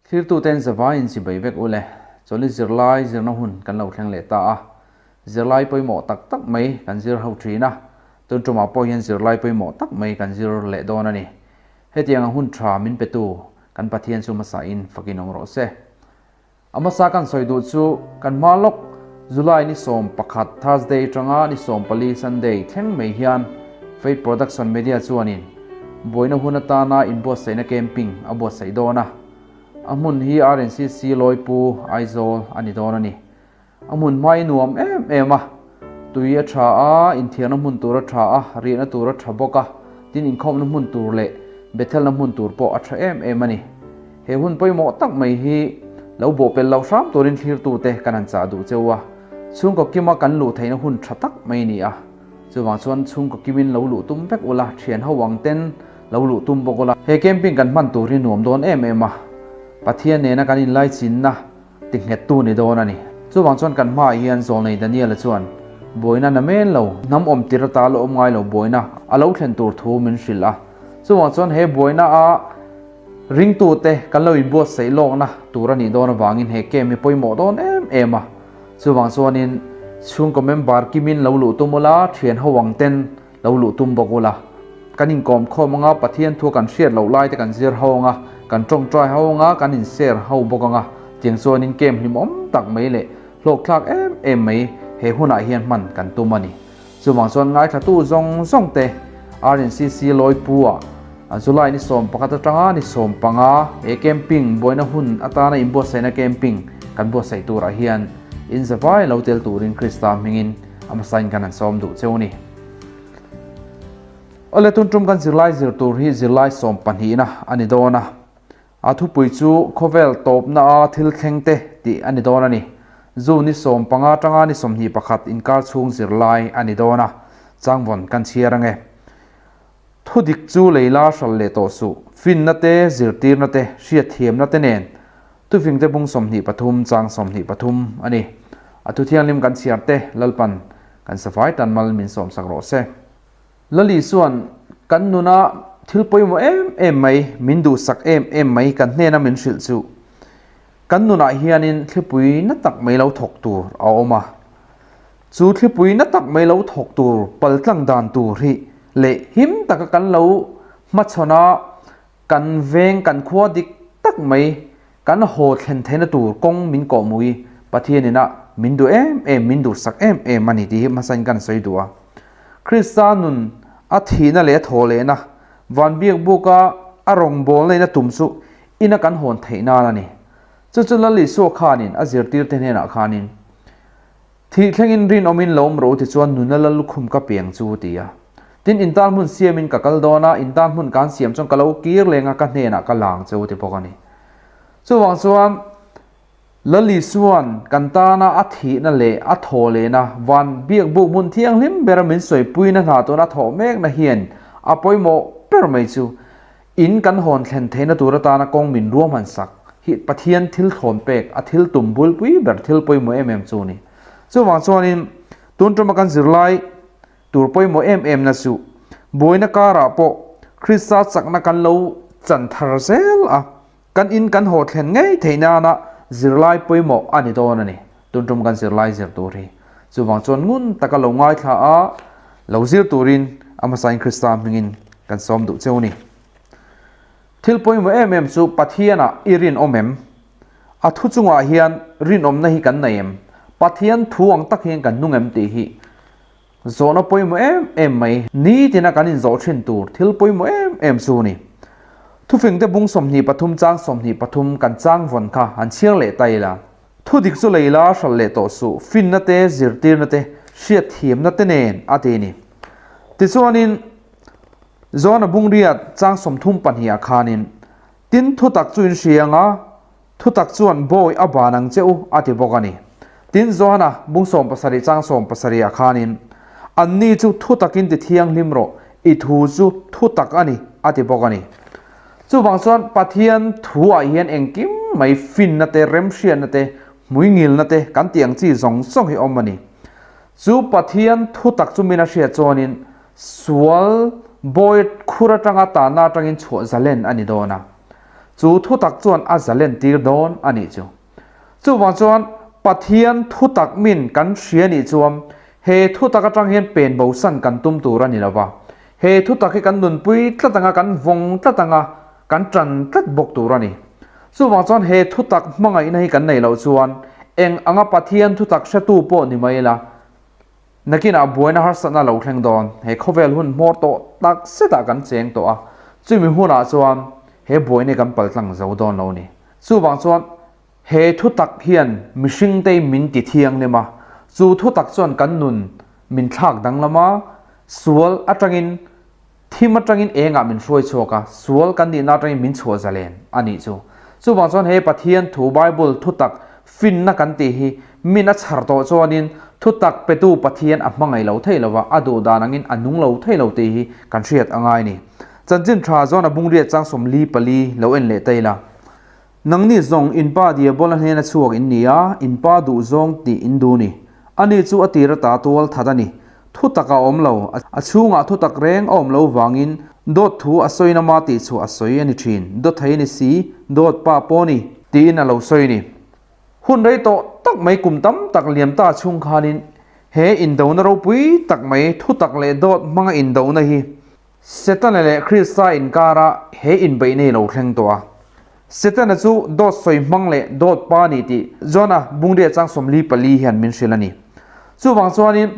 Thlirtuten zavaiin chibai vek ule, chawlhi zirlai zirna hun kan lo thleng leh ta a. Zirlai pawimawh tak tak mai kan zir ho thin a, tun tumah pawh hian zirlai pawimawh tak mai kan zir leh dawn a ni. Hetianga hun tha min petu kan Pathian chu hmasain fakin awm rawh se. A hmasa kan sawi duh chu kan hma lawk July ni 11 Thursday atanga ni 14 Sunday thleng mai hian Faith Production Media chuanin buaina hun atana inbuatsaihna camping a buatsaih dawn a. A hmun hi RNCC Lawipu, Aizawl a ni dawn a ni. A hmun hma i nuam em em a, tui a tha a, inthiarna hmun tur a tha a, riahna tur a tha bawk a, tin inkhawmna hmun tur leh Bethelna hmun tur pawh a tha em em a ni. He hun pawimawh tak mai hi lo bawhpelh loh hram turin thlirtute kan han chah duh cheu a, chhungkaw kima kan luh theihna hun tha tak mai a ni a. Chuvang chuan chhungkaw kimin lo luh tum vek ula, thian ho ang ten lo luh tum bawk ula. He camping kan hman tur hi nuam dawn em em a, Pathian nena kan inlaichinna ti nghettu ni dawn a ni. Chuvang chuan kan hmaah hian Zawlnei Daniela chuan buaina na men lo, hnam awm tir ata la awm ngai lo buaina a lo thlen tur thu min hrilh a. Chuvang chuan he buaina a ringtute kan lo inbuatsaih lawkna tur a nih dawn avangin he camp hi pawimawh dawn em em a. Chuvang chuanin chhungkaw member kimin lo luh tum ula, thian ho ang ten lo luh tum bawk ula. Kan inkawm khawm anga Pathian thu kan hriat loh lai te kan zir ho anga, kan tawngtai ho anga, kan inser ho bawk anga, tiang chuanin camp hlimawm tak mai leh hlawkthlak em em mai he hunah hian hman kan tum a ni. Chuvang chuan ngaithlatu zawng zawng te RNCC Lawipu-ah July ni 11 atanga ni 15 he camping buaina hun atana inbuatsaihna camping kan buatsaih turah hian inzavai lo tel turin Krista hmingin a hmasain kan han sawm duh cheu a ni. Awle tun tum kan zirlai zir tur hi zirlai 12na a ni dawn a. A thupui chu khawvel tawpna a thil thleng te tih a ni dawn a ni. Zu ni 15 atanga ni 21 inkar chhung zirlai a ni dawn a, changvawn kan chhiar ange. Thu dik chu leila hral leh tawh suh, finna te, zirtirna te, hriatthiamna te nen Tufingte bung 23 chang 23 a ni. A thu thianghlim kan chhiar te Lalpan kan safai tan mal min sawmsak rawh se. Lali chuan kan nuna thil pawimawh em em mai, min duhsak em em mai kan hnena min hrilh chu kan nunah hianin thlipui na tak mai lo thawk tur a awm a. Chu thlipui na tak mai lo thawk tur paltlang dan tur hi leh him taka kan lo hmachhawn a, Kan veng kan khua dik tak mai kan haw thlen theihna tur kawng min kawhmui Pathian ina min duh em em, min duhsak em em a ni tih hi hmasain kan sawi duh a. Krista nun a thihna leh a thawh lehna van biak buka a rawngbawlna in a tum chu ina kan hawn theih nan a ni. Chu chu Lal Isua khanin a zirtirte hnenah khanin Thih thlengin rinawmin lo awm rawh u tichuan nuna la lukhum ka piang chu ti a. Tin, in tan hmun siamin ka kal dawn a, in tan hmun kan siam chuan ka lo kir leng a, ka hnenah ka lang che u ti bawk a ni. Chuvang chuan Lalisuan kan tana a thihna leh a thaw lehna van biakbuk hmun thianghlim bera min sawipuina hna tuna thawh mekna hian a pawimawh ber mai chu In kan hawn thlen theihna tur atana kawng min ruahman sak hi Pathian thil thlawn pek a thil tum bulpui ber thil pawimawh em em chu a ni. Chuvang chuanin tun tuma kan zirlai tur pawimawh em em na chu buaina karah pawh Krista chakna kan lo chan thar zel a, kan in kan haw thlen ngei theih nana zirlai pawimawh a ni dawn a ni. Tun tum kan zirlai zir tur hi chuvang chuan ngun taka lo ngaithla a, lo zir turin a hmasain Krista hmingin kan sawm duh cheu ni. Thil pawimawh em em chu Pathianah i rinawm em? A thu chungah hian rinawmna hi kan nei em? Pathian thu ang tak hian kan nung em tih hi zawhna pawimawh em em mai nitina kan inzawh thin tur thil pawimawh em em chu ni. Thufingte bung 23 chang 23 kan chang vawn kha han chhiar leh ta ila. Thu dik chu leila hral leh tawh suh, finna te, zirtirna te, hriatthiamna te nen a ti a ni. Tichuanin, Johana bungriat chang 32 ah khanin, Tin, thutak chu in hria anga, thutak chuan bawi a ban ang che u a ti bawk a ni. Tin, Johana bung 17 chang 17 ah khanin, Anni chu thutakin ti thianghlim rawh, i thu chu thutak a ni a ti bawk a ni. Chuvang chuan Pathian thuah hian engkim mai finna te, remhriatna te, hmuingilna te kan tih ang chi zawng zawng hi awm a ni. Chu Pathian thu tak chu min a hriat chuanin sual bawi khur atanga tanna atangin chhuah zalen a ni dawn a. Chu thutak chuan a zalen tir dawn a nih chu. Chuvang chuan Pathian thutak min kan hria nih chuan he thutak atang hian pen bosan kan tum tur a ni lo va. He thutak hi kan nunpui tlat anga kan vawng tlat anga kan tan tlat bawk tur a ni. Chuvang chuan he thutak hmangaihna hi kan nei loh chuan eng anga Pathian thutak hretu pawh ni mai ila Nakinah buaina harsatna lo thleng dawn, he khawvel hun hmawr tawh tak setah kan cheng tawh a, chumi hunah chuan he buaina hi kan paltlang zo dawn lo ni. Chuvang chuan he thu tak hian mihringte min ti thianghlim a, chu thu tak chuan kan nun min thlak danglam a, sual atangin Thim atangin engah min hruai chhuak a, sual kan nihna atangin min chhuah zalen a nih chu. Chuvang chuan he Pathian thu Bible thutak finna kan tih hi min a chhar tawh chuanin thutak petu Pathian a hmangaih lo thei lo va, a duh dan angin a nung lo thei lo tih hi kan hriat a ngai ni. Chanchin tha zawn a bungriat chang 44 lo en leh ta ila. Nangni zawng in pa Diabola hnena chhuak in ni a, in pa duh zawng tih in duh ni. Ani chu a tir ata tual that a ni. Thu tak a awm lo, a chhungah thu tak reng a awm lo vangin dawt thu a sawi nama tih chhuah a sawi a ni thin. Dawt thei a ni si, dawt pa pawh ni. Tiin a lo sawi ni. Hun rei tawh tak mai kum tam tak liam ta chhung khanin he indona ropui tak mai thu tak leh dawt hmanga indona hi Setana leh Krista inkara he inbeihna hi lo thleng tawh a. Setana chu dawt sawi hmang leh dawt pa a ni tih Jona bungriat chang 44 hian min hrilh a ni. Chuvang chuanin,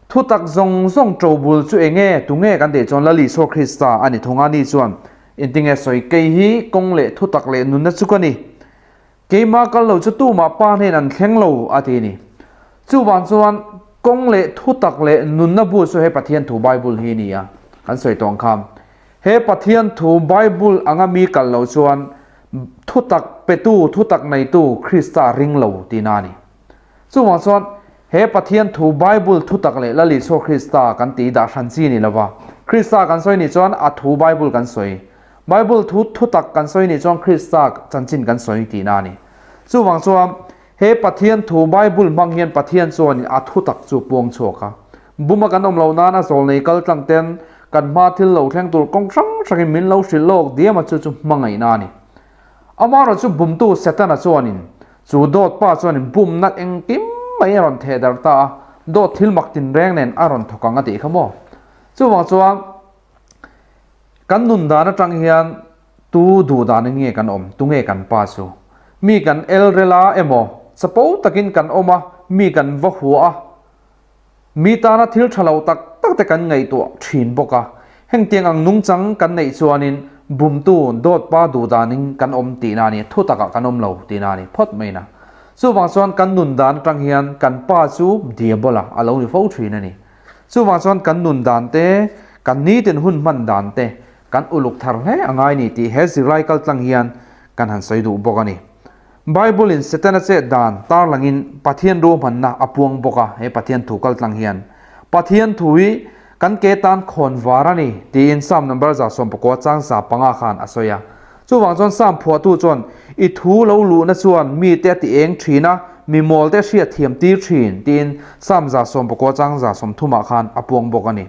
thutak zawng zawng ṭobul chu eng nge, tu nge kan tih chuan Lal Isua Krista a ni thung a, ni chuan engtinge sawi kei hi kawng leh thutak leh nunna chu ka ni. Keimah kal lo chu tumah pa hnen an thleng lo, a ti a ni. Chuvang chuan kawng leh thutak leh nunna bu chu he Pathian thu Bible hi a ni a, kan sawi tawh ang kha. He Pathian thu Bible anga mi kal lo chuan thutak petu, thutak neitu Krista ring lo tihna a ni. Chuvang chuan he Pathian thu Bible thutak leh Lal Isua Krista kan tih dah hran chi a ni lova. Krista kan sawi nih chuan a thu Bible kan sawi. Bible thu thutak kan sawi nih chuan Krista chanchin kan sawi tihna a ni. Chuvang chuan he Pathian thu Bible hmang hian Pathian chuanin a thutak chu puang chhuak a. Buma kan awm loh nana zawlnei kal tlang ten kan hma thil lo thleng tur kawng hrang hrangin min lo hrilh lawk diam a chu chu hmangaihna a ni. Amaherawhchu bumtu Setana chuanin chu dawt pa chuanin bumna engkim mai a rawn theh darh ta a, dawt thil mak tinreng nen a rawn thawk ang a tih kha maw? Chuvang chuan Kan nun dan atang hian tu duh danin nge kan awm, tunge kan pa chu? Mi kan el rel a emaw, chapo takin kan awm a, mi kan va hua a, mi tana thil tha lo tak tak te kan ngaihtuah thin bawk a. Hengtiang ang nungchang kan neih chuanin bumtu dawt pa duh danin kan awm tihna a ni, thu takah kan awm lo tihna a ni phawt mai na. Chuvang chuan kan nun dan atang hian kan pa chu Diabola a lo ni fo thin a ni. Chuvang chuan kan nun dan te, kan nitin hun hman dan te kan uluk thar hle a ngai ni tih he zirlai kaltlang hian kan han sawi duh bawk a ni. Bible in Setana chet dan tarlangin Pathian ruahmanna a puang bawk a, he Pathian thu kaltlang hian Pathian thu hi kan ke tan khawn var a ni tiin Psalm number 119 chang 5 khan a sawi a. Chuvang chuan Psalm phuahtu chuan I thu lo luhna chuan mite a ti eng thin a, mi mawlte a hriat thiam tir thin, tiin Psalm 19 chang 30 ah khan a puang bawk a ni.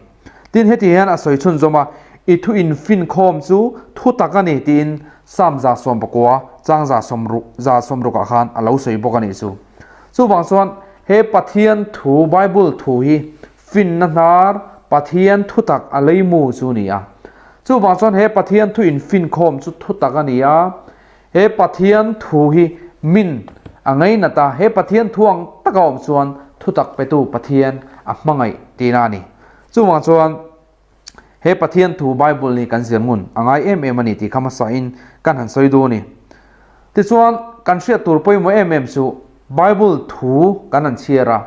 Tin, heti hian a sawi chhunzawm a, I thu infinkhawm chu thu tak a ni, tiin Psalm 19 chang 60 ah khan a lo sawi bawk a nih chu. Chuvang chuan he Pathian thu, Bible thu hi finna hnar, Pathian thu tak a leimu chu a ni a. Chuvang chuan he Pathian thu infinkhawm chu thu tak a ni a, he Pathian thu hi min a ngainat a, he Pathian thu ang taka awm chuan thutak petu Pathian a hmangaih tihna a ni. Chuvang chuan he Pathian thu Bible hi kan zir ngun a ngai em em a ni tih kha hmasain kan han sawi duh a ni. Tichuan kan hriat tur pawimawh em em chu Bible thu kan han chhiar a,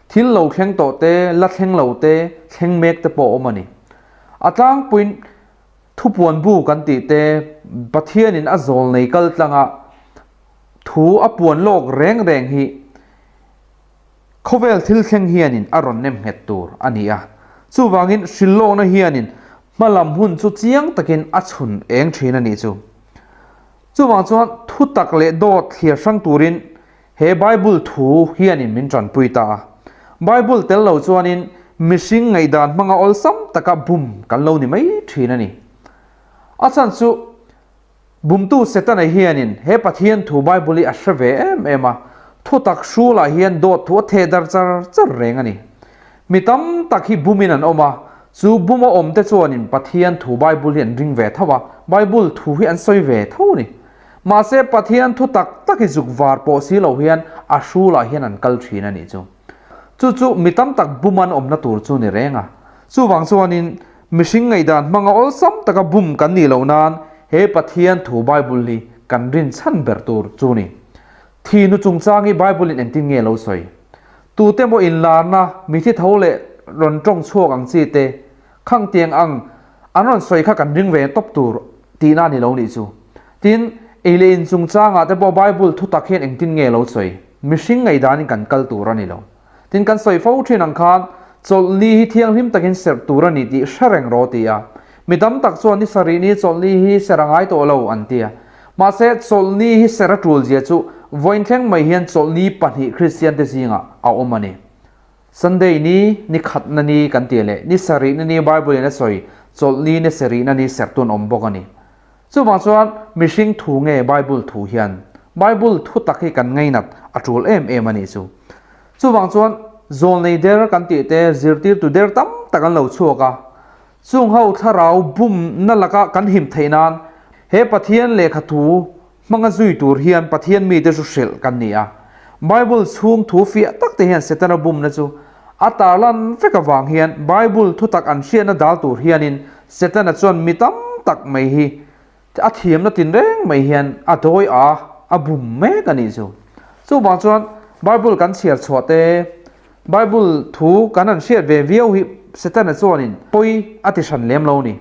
thil lo thleng tawh te, la thleng lo te, thleng mek te pawh a awm a ni. A tlangpuiin thupuan bu kan tih te, Pathianin a zawl nei kal tlanga thu a puan lawk reng reng hi khawvel thil thleng hianin a rawn nem nghet tur a ni a. Chuvangin hrilhlawkna hianin hmalam hun chu chiang takin a chhun eng thin a nih chu. Chuvang chuan thutak leh dawt thliar hrang turin He Bible thu hianin min tanpui ta a. Bible tel lo chuanin mihring ngaihdan hmanga awlsam taka bum kan lo ni mai thin a ni. A chhan chu Bumtu Setana hianin he Pathian thu Bible hi a hre ve em em a, thutak hrulah hian dawt thu a theh dar char char reng a ni. Mi tam tak hi bumin an awm a, chu buma awmte chuanin Pathian thu Bible hi an ring ve tho a, Bible thu hi an sawi ve tho a ni. Mahse Pathian thu tak tak hi zuk var pawh si lo hian a hrulah hian an kal thin a nih chu. Chu chu mi tam tak bum an awmna tur chu ni reng a. Chuvang chuanin mihring ngaihdan hmanga awlsam taka bum kan nih loh nan he Pathian thu Bible hi kan rin chhan ber tur chu ni. Thi nu chungchang hi Bible in engtin nge lo sawi? Tute maw inlarna mithi tho leh rawn tawng chhuak ang chi te Khang tiang ang an rawn sawi kha kan ring ve tawp tur tihna a ni lo nih chu. Tin, ei leh in chungchangah te pawh Bible thutak hian engtin nge lo sawi? Mihring ngaihdanin kan kal tur a ni lo. Tin, kan sawi fo thin ang khan chawlhni hi thianghlim takin serh tur a ni tih hre reng rawh ti a. Mi tam tak chuan ni sarih ni chawlhni hi serh a ngai tawh lo an ti a. Mahse, chawlhni hi serh a tul zia chu vawiin thleng mai hian chawlhni pahnih Kristiante zingah a awm a ni. Sunday ni, ni khatna ni kan tih leh ni sarihna ni Bible in a sawi chawlhni ni sarihna ni serh tun awm bawk a ni. Chuvang chuan mihring thu nge Bible thu hian Bible thu tak hi kan ngainat a tul em em a nih chu. Chuvang chuan zawlnei der kan tih te zirtirtu der tam tak an lo chhuak a, chung ho thlarau bumna laka kan him theih nan he Pathian lehkha thu Hmanga zui tur hian Pathian mite chu hrilh kan ni a. Bible chhung thu fiah tak te hian Setana bumna chu a tarlan vek avang hian Bible thutak an hriatna dal tur hianin Setana chuan mi tam tak mai hi a thiamna tinreng mai hian a dawi a, a bum mek a nih chu. Chuvang chuan Bible kan chhiar chhuah te, Bible thu kan han hriat ve viau hi Setana chuanin pawi a ti hran lem lo a ni.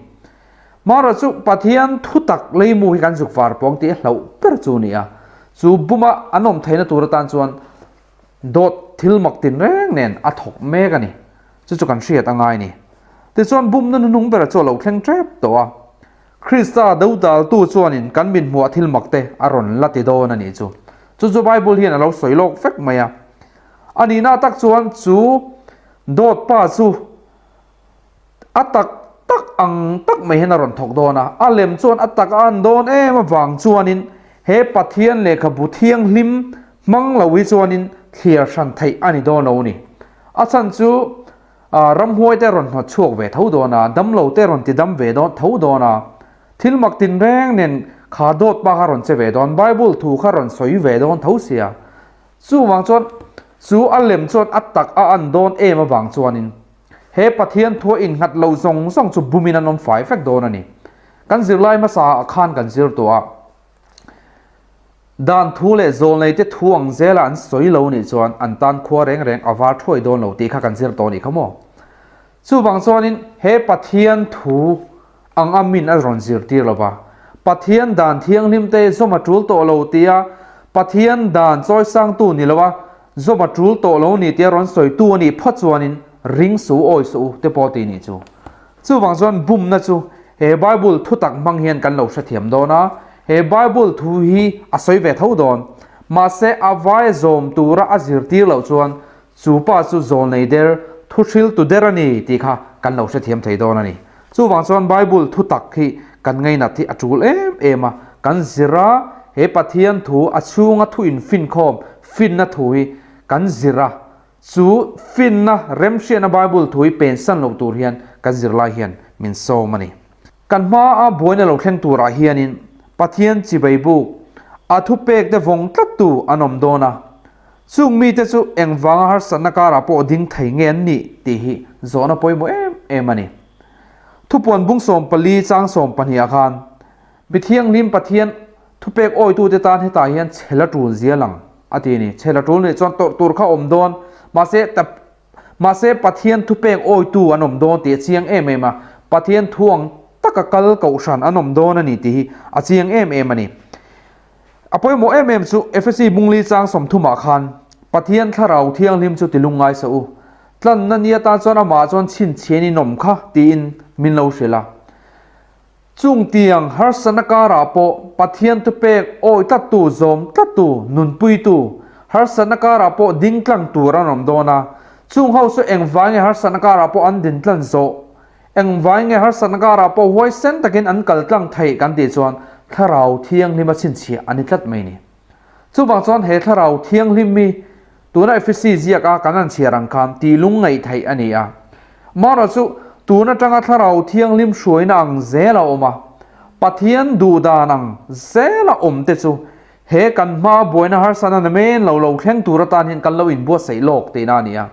Mara chu Pathian thutak leimu hi kan zuk var pawng tih a hlauh ber chu a ni a. Chu buma an awm theihna tur atan chuan dawt thil mak tinreng nen a thawk mek a ni. Chu chu kan hriat a ngai a ni. Tichuan bumna hnuhnung bera chu a lo thleng tep tawh a. Krista dodaltu chuanin kan min hmuah thil mak te a rawn la ti dawn a nih chu. Chu chu Bible hian a lo sawi lawk vek mai a. A nihna tak chuan chu dawt pa chu A tak tak ang tak mai hian a rawn thawk dawn a, a lem chuan a tak a an dawn em avang chuanin he Pathian lehkhabu thianghlim hmang lo hi chuanin thliar hran theih a ni dawn lo a ni. A chhan chu ramhuai te rawn hnawt chhuak ve tho dawn a, damlo te rawn ti dam ve dawn tho dawn a, thil mak tinreng nen kha dawt pa kha rawn che ve dawn, Bible thu kha rawn sawi ve dawn tho sia. Chuvang chuan chu a lem chuan a tak a an dawn em avang chuanin He Pathian thua innghat lo zawng zawng chu bumin an awm fai vek dawn a ni. Kan zirlai hmasa ah khan kan zir tawh a, dan thu leh zawlneite thu ang zela an sawi lo nih chuan an tan khua reng reng a var thuai dawn lo tih kha kan zir tawh a nih kha maw? Chuvang chuanin he Pathian thu ang a min a rawn zirtir lo va, Pathian dan thianghlim te zawm a tul tawh lo tia Pathian dan chawisangtu ni lo a, zawm a tul tawh lo ni tia rawn sawitu a nih phawt chuanin ring suh u, awi suh u te pawh ti nih chu. Chuvang chuan bumna chu he Bible thutak hmang hian kan lo hrethiam dawn a, he Bible thu hi a sawi ve tho dawn. Mahse a vai zawm tura a zirtir loh chuan Chu pa chu zawlnei der, thu hriltu der a ni tih kha kan lo hrethiam thei dawn a ni. Chuvang chuan Bible thu tak hi kan ngainat hi a tul em em a, kan zir a, he Pathian thu a chhunga thu infinkhawm, finna thu hi kan zir a, chu finna, remhriatna Bible thu hi pensan lo tur hian kan zirlai hian min sawm a ni. Kan hmaa buaina lo thleng turah hianin Pathian chibai buk, a thupekte vawng tlattu an awm dawn a, Chung mite chu engvanga harsatna karah pawh ding thei nge an nih tih hi zawhna pawimawh em em a ni. Thupuan bung 14 chang 12 ah khan Mi thianghlim Pathian thupek awitute tan hetah hian chhel a tul zia lang a ti a ni. Chhel a tul nih chuan tawrh tur kha awm dawn mahse mahse Pathian thupek awitu an awm dawn tih a chiang em em a, Pathian thu ang taka kal kohhran an awm dawn a ni tih hi a chiang em em a ni. A pawimawh em em chu Efesi bungli chang 30 ah khan Pathian thlarau thianghlim chu ti lungngai sa u. Tlanna ni atan chuan amah chuan chhinchhian in awm kha tiin min lo hrilh a. Chung tiang harsatna karah pawh Pathian thupek awi tlattu, zawm tlattu, nunpuitu, harsatna karah pawh ding tlang tur an awm dawn a. Chung ho chu engvai nge harsatna karah pawh an din tlan zawh? Engvai nge harsatna karah pawh huaisen takin an kal tlang theih kan tih chuan Thlarau Thianghlima chhinchhiah a ni tlat mai ni. Chuvang chuan he Thlarau Thianghlim hi tuna Efesi ziaka kan han chhiar ang khan tih lungngaih theih a ni a. Amaherawh chu tun atanga Thlarau Thianghlim hruaina ang zel a awm a, Pathian duhdan ang zela awm te chu he kan hmaa buaina harsatna namen lo lo thleng tur atan hian kan lo inbuatsaih lawk tihna a ni a.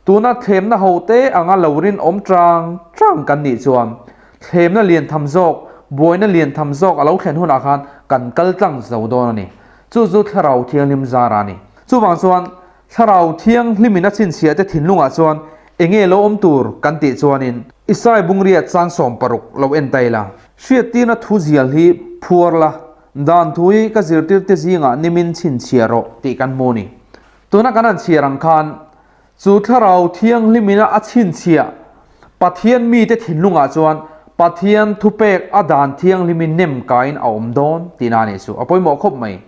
Tuna thlemna hote anga lo rinawm tang tang kan nih chuan Thlemna lian tham zawk, buaina lian tham zawk a lo thlen hunah khan kan kal tlang zo dawn a ni. Chu chu Thlarau Thianghlim zara a ni. Chuvang chuan Thlarau Thianghlimin a chhinchhiah te thinlungah chuan enge lo awm tur kan tih chuanin Isai Bungria chang 60 lo en ta ila. Hriattirna thu zial hi phuar la, dan thu hi ka zirtirte zingah nimin chhinchhiah rawh tih kan hmu a ni. Tuna kan han chhiar ang khan Chu Thlarau Thianghlimina a chhinchhiah Pathian mite thinlungah chuan Pathian thupek a dan thianghlimin nem kaiin a awm dawn tihna a nih chu. A pawimawh khawp mai.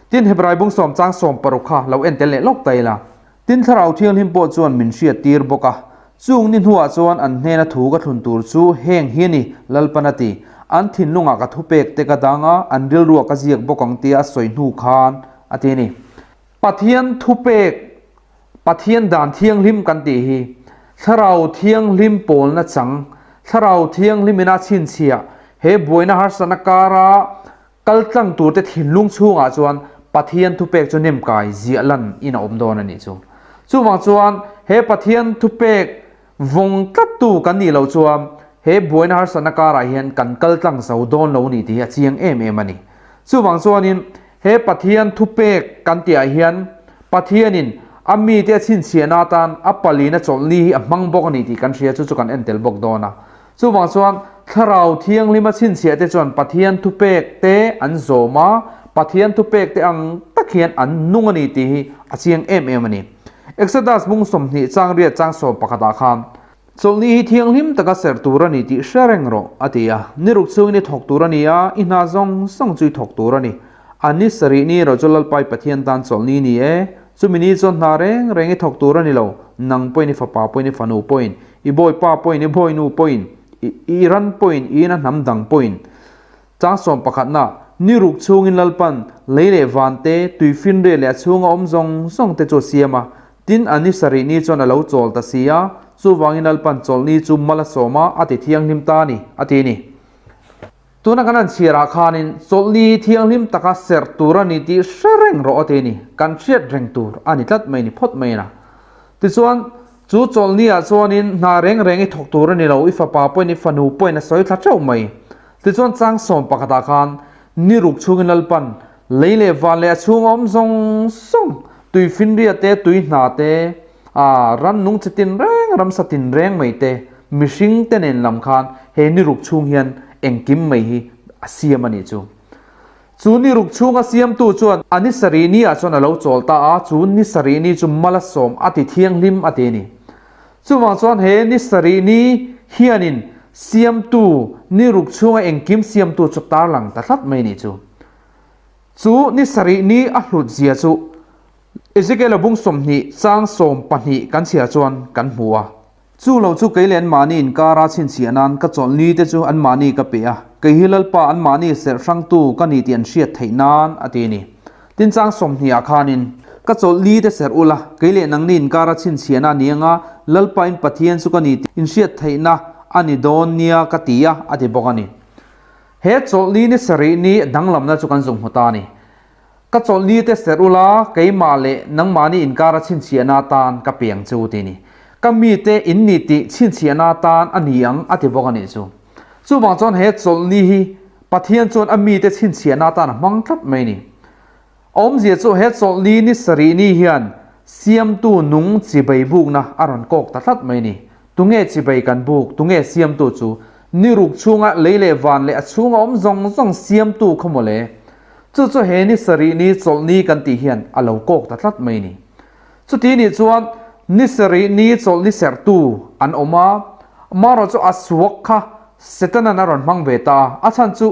Tin, Hebrai bung sawm chang 60 kha lo en tel leh lawk ta ila. Tin, Thlarau Thianghlim pawh chuan min hriat tir bawk a. Chung ni hnuah chuan an hnena thu ka thlun tur chu heng hi a ni, Lalpan a ti. An thinlungah ka thupek te ka dang a, an rilruah ka ziak bawk ang tia a sawi hnu khan a ti a ni. Pathian thupek Pathian dan thianghlim kan tih hi Thlarau Thianghlim pawlna chang, Thlarau Thianghlim ina chhinchhiah, he buaina harsatna kara kal tlang turte thinlung chhungah chuan Pathian thupek chu nemkai ziah lan in a awm dawn a nih chu. Chuvang chuan he Pathian thupek vawng tlattu kan nih loh chuan he buaina harsatna karah hian kan kal tlang zo dawn lo ni tih hi a chiang em em a ni. Chuvang chuanin He Pathian thupek kan tihah hian Pathianin a mite a chhinchhiahna atan a palina chawlhni hi a hmang bawk a ni tih kan hria, chu chu kan en tel bawk dawn a. Chuvang chuan Thlarau Thianghlima chhinchhiah te chuan Pathian thupek te an zawm a, Pathian thupek te ang tak hian an nung a ni tih hi a chiang em em a ni. Exodus bung 20 chang riat chang 11 ah khan Chawlhni hi thianghlim taka serh tur a ni tih hre reng rawh, a ti a. Ni ruk chhungin i thawk tur a ni a, i hna zawng zawng chu i thawk tur a ni. A ni sarih ni erawh chu Lalpai Pathian tan chawlhni ni e. Chumi ni chuan hna reng reng i thawk tur a ni lo, nang pawhin i fapa pawhin i fanu pawhin, i bawipa pawhin i bawinu pawhin, i ran pawhin i ina hnam dang pawhin. Chang sawmpakhatna, ni ruk chhungin Lalpan lei leh van te, tuifinriat leh a chhunga awm zawng zawng te chu a siam a, Tin, a ni sarih ni chuan a lo chawl ta si a, chuvangin Lalpan chawlhni chu mal a sawm a, a ti thianghlim ta a ni, a ti a ni. Tuna kan han chhiarah khanin chawlhni thianghlim taka serh tur a ni tih hre reng rawh a ti a ni, kan hriat reng tur a ni tlat mai ni phawt mai a. Tichuan, chu chawlhniah chuanin hna reng reng i thawk tur a ni lo, i fapa pawhin i fanu pawhin a sawi thla teuh mai. Tichuan, chang sawm pakhatah khan ni ruk chhungin Lalpan Lei leh van leh a chhunga awm zawng zawng, tui finria te, tui hna te, aa rannung chi tin reng, ramsa tin reng mai te, mihring te nen lam khan he ni ruk chhung hian engkim mai hi a siam a nih chu. Chu ni ruk chhunga siamtu chuan a ni sarih ni ah chuan a lo chawl ta a, chu ni sarih ni chu mal a sawm a ti thianghlim a ti a ni. Chuvang chuan he ni sarih ni hianin siamtu ni ruk chhunga engkim siamtu chu tarlang ta tlat mai a nih chu. Chu ni sarih ni a hlut zia chu Ezekiel-a bung 20 chang 12 kan chhiar chuan kan hmu a. Chu lo chu kei leh anmahni inkara chhinchhiah nan ka chawlh ni te chu anmahni ka pe a, kei hi Lalpa anmahni serh hrangtu ka ni tih an hriat theih nan a ti a ni. Tin chang 20 ah khanin, Ka chawlh ni te serh ula, kei leh nangni inkara chhinchhiahna a ni anga, Lalpa in Pathian chu ka ni tih in hriat theihna a ni dawn nia ka ti a, a ti bawk a ni. He chawlhni ni sarih ni danglamna chu kan zung hmu ta a ni. Ka chawlhni te serh ula, keimah leh nangmahni inkara chhinchhiahna atan ka piang chu ti ni. Ka mite in ni tih chhinchhiahna atan a ni ang a ti bawk a nih chu. Chuvang chuan he chawlhni hi Pathian chuan a mite chhinchhiahna atan a hmang tlat mai a ni. A awmzia chu he chawlhni ni sarih ni hian siamtu nung chibai bukna a rawn kawk ta tlat mai a ni. Tunge chibai kan buk, tunge siamtu chu? Ni ruk chhunga lei leh van leh a chhunga awm zawng zawng siamtu kha maw le? Chu chu he ni sarih ni chawlhni kan tih hian a lo kawk ta tlat mai a ni. Chuti nih chuan ni sarih ni chawlhni serhtu an awm a, amaherawhchu a suak kha Setana'n a rawn hmang ve ta a, a chhan chu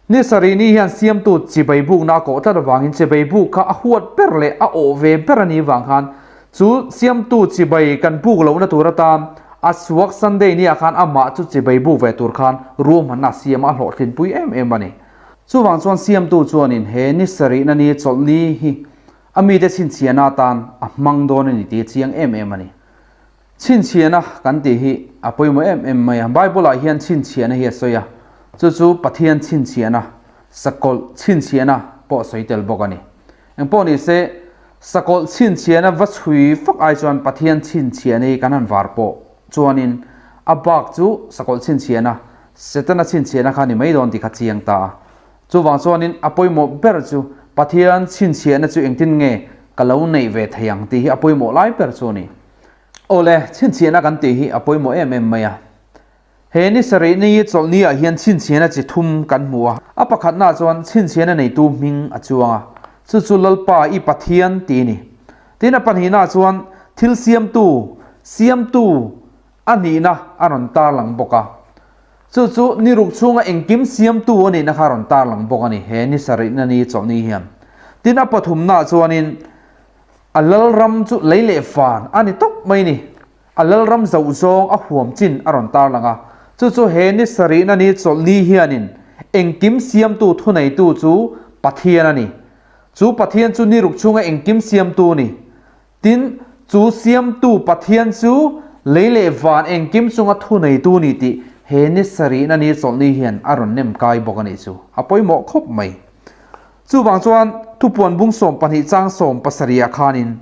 Ni sarih ni hian siamtu chibai bukna a kawh tlat avangin chibai buk kha a huat ber leh a awh ve ber a nih vang khan chu siamtu chibai kan buk lohna tur atan a suak Sunday ni ah khan amah chu chibai buk ve tur khan ruahmanna a siam a, a hlawhtlinpui em em a ni. Chuvang chuan Siamtu chuanin he ni sarihna ni chawlhni hi a mite chhinchhiahna atan a hmang dawn a ni tih a chiang em em a ni. Chhinchhiahna kan tih hi a pawimawh em em mai a, Bible-ah hian chhinchhiahna hi a sawi a, chu chu Pathian chhinchhiahna, sakawlh chhinchhiahna pawh a sawi tel bawk a ni. Engpawh ni se, sakawlh chhinchhiahna va chhui fak ai chuan Pathian chhinchhiahna hi kan han var pawh chuanin a bak chu sakawlh chhinchhiahna, Setana chhinchhiahna kha ni mai dawn tih kha chiang ta a. Chuvang chuanin a pawimawh ber chu Pathian chhinchhiahna chu engtin nge ka lo neih ve thei ang tih hi a pawimawh lai ber chu a ni. Awle, chhinchhiahna kan tih hi a pawimawh em em mai a. He ni sarih ni chawlhni ah hian chhinchhiahna chi thum kan hmu a. A pakhatna chuan chhinchhiahna neitu hming a chuang a, chu chu Lalpa i Pathian tih a ni. Tin a pahnihna chuan thil siamtu, siamtu a nihna a rawn tarlang bawk a. Chu chu ni ruk chhunga engkim siamtu a nihna kha a rawn tarlang bawk a ni, he ni sarihna ni chawlhni hian. Tin a pathumna chuanin A lalram chu lei leh van a ni tawp mai ni. A lalram zoh zawng a huam chin a rawn tarlang a. Chu chu he ni sarihna ni chawlhni hianin engkim siamtu thuneitu chu Pathian a ni. Chu Pathian chu ni ruk chhunga engkim siamtu a ni. Tin, chu siamtu Pathian chu lei leh van engkim chunga thuneitu ni tih he ni sarihna ni chawlhni hian a rawn nem kai bawk a nih chu. A pawimawh khawp mai. Chuvang chuan thupuan bung 12 chang 70 ah khanin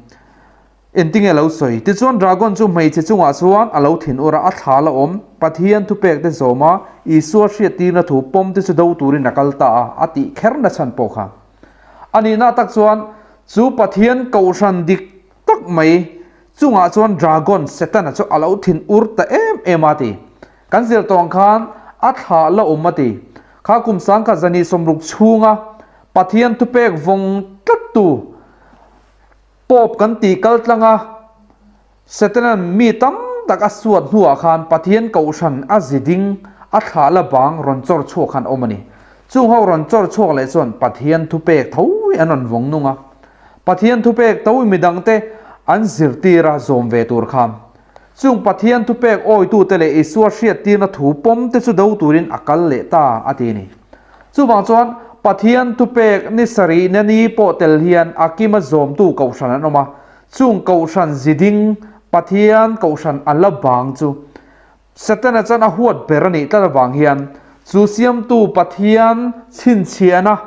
engtinge lo sawi? Tichuan dragon chu hmeichhe chungah chuan a lo thin ur a, a thla la awm, Pathian thupek te zawm a, Isua hriattirna thu pawm te chu do turin a kal ta a, a tih kher na chhan pawh kha. A nihna tak chuan chu Pathian kohhran dik tak mai chungah chuan dragon, Setana chu a lo thin ur ta em em a ti. Kan zir tawh ang khan a thlah la awm a ti. Kha kum sangkhat zani 60 chhunga Pathian thupek vawng tlattu Pope kan tih kal tlanga Setanan mi tam tak a suat hnuah khan Pathian kohhran a zi ding a thlah la bang rawn chawr chhuak khan awm a ni. Chung ho rawn chawr chhuak leh chuan Pathian thupek tho hi an rawn vawng nung a. Pathian thupek tho hi midangte an zirtir a zawm ve tur khan Chung Pathian thupek awitute leh Isua hriattirna thu pawmte chu do turin a kal leh ta, a ti a ni. Chuvang chuan, Pathian thupek ni sarihna ni pawh tel hian a kima zawmtu kohhran an awm a. Chung kohhran ziding, Pathian kohhran a la bang chu Setana chuan a huat ber a nih tlat avang hian chu siamtu Pathian chhinchhiahna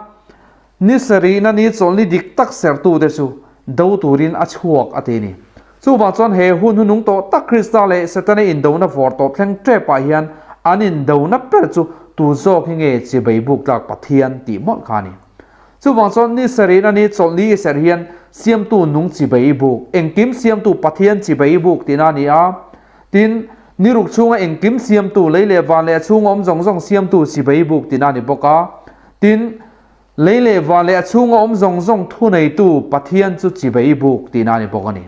Ni sarihna ni chawlhni dik tak sertute chu do turin a chhuak a ti a ni. Chuvang chuan he hun hunung tawh tak Krista leh Setana indona vawr tawp thleng tepah hian an indona ber chu tu zawk hi nge chibei buk tlak Pathian tih mawlh kha a ni. Chuvang chuan ni sarihna ni chawlhni i serh hian siamtu nung chibei buk, engkim siamtu Pathian chibei buk tihna a ni a. Tin, ni ruk chhunga engkim siamtu, lei leh van leh a chhunga awm zawng zawng siamtu chibei buk tihna a ni bawk a. Tin, lei leh van leh a chhunga awm zawng zawng thuneitu Pathian chu chibei buk tihna a ni bawk a ni.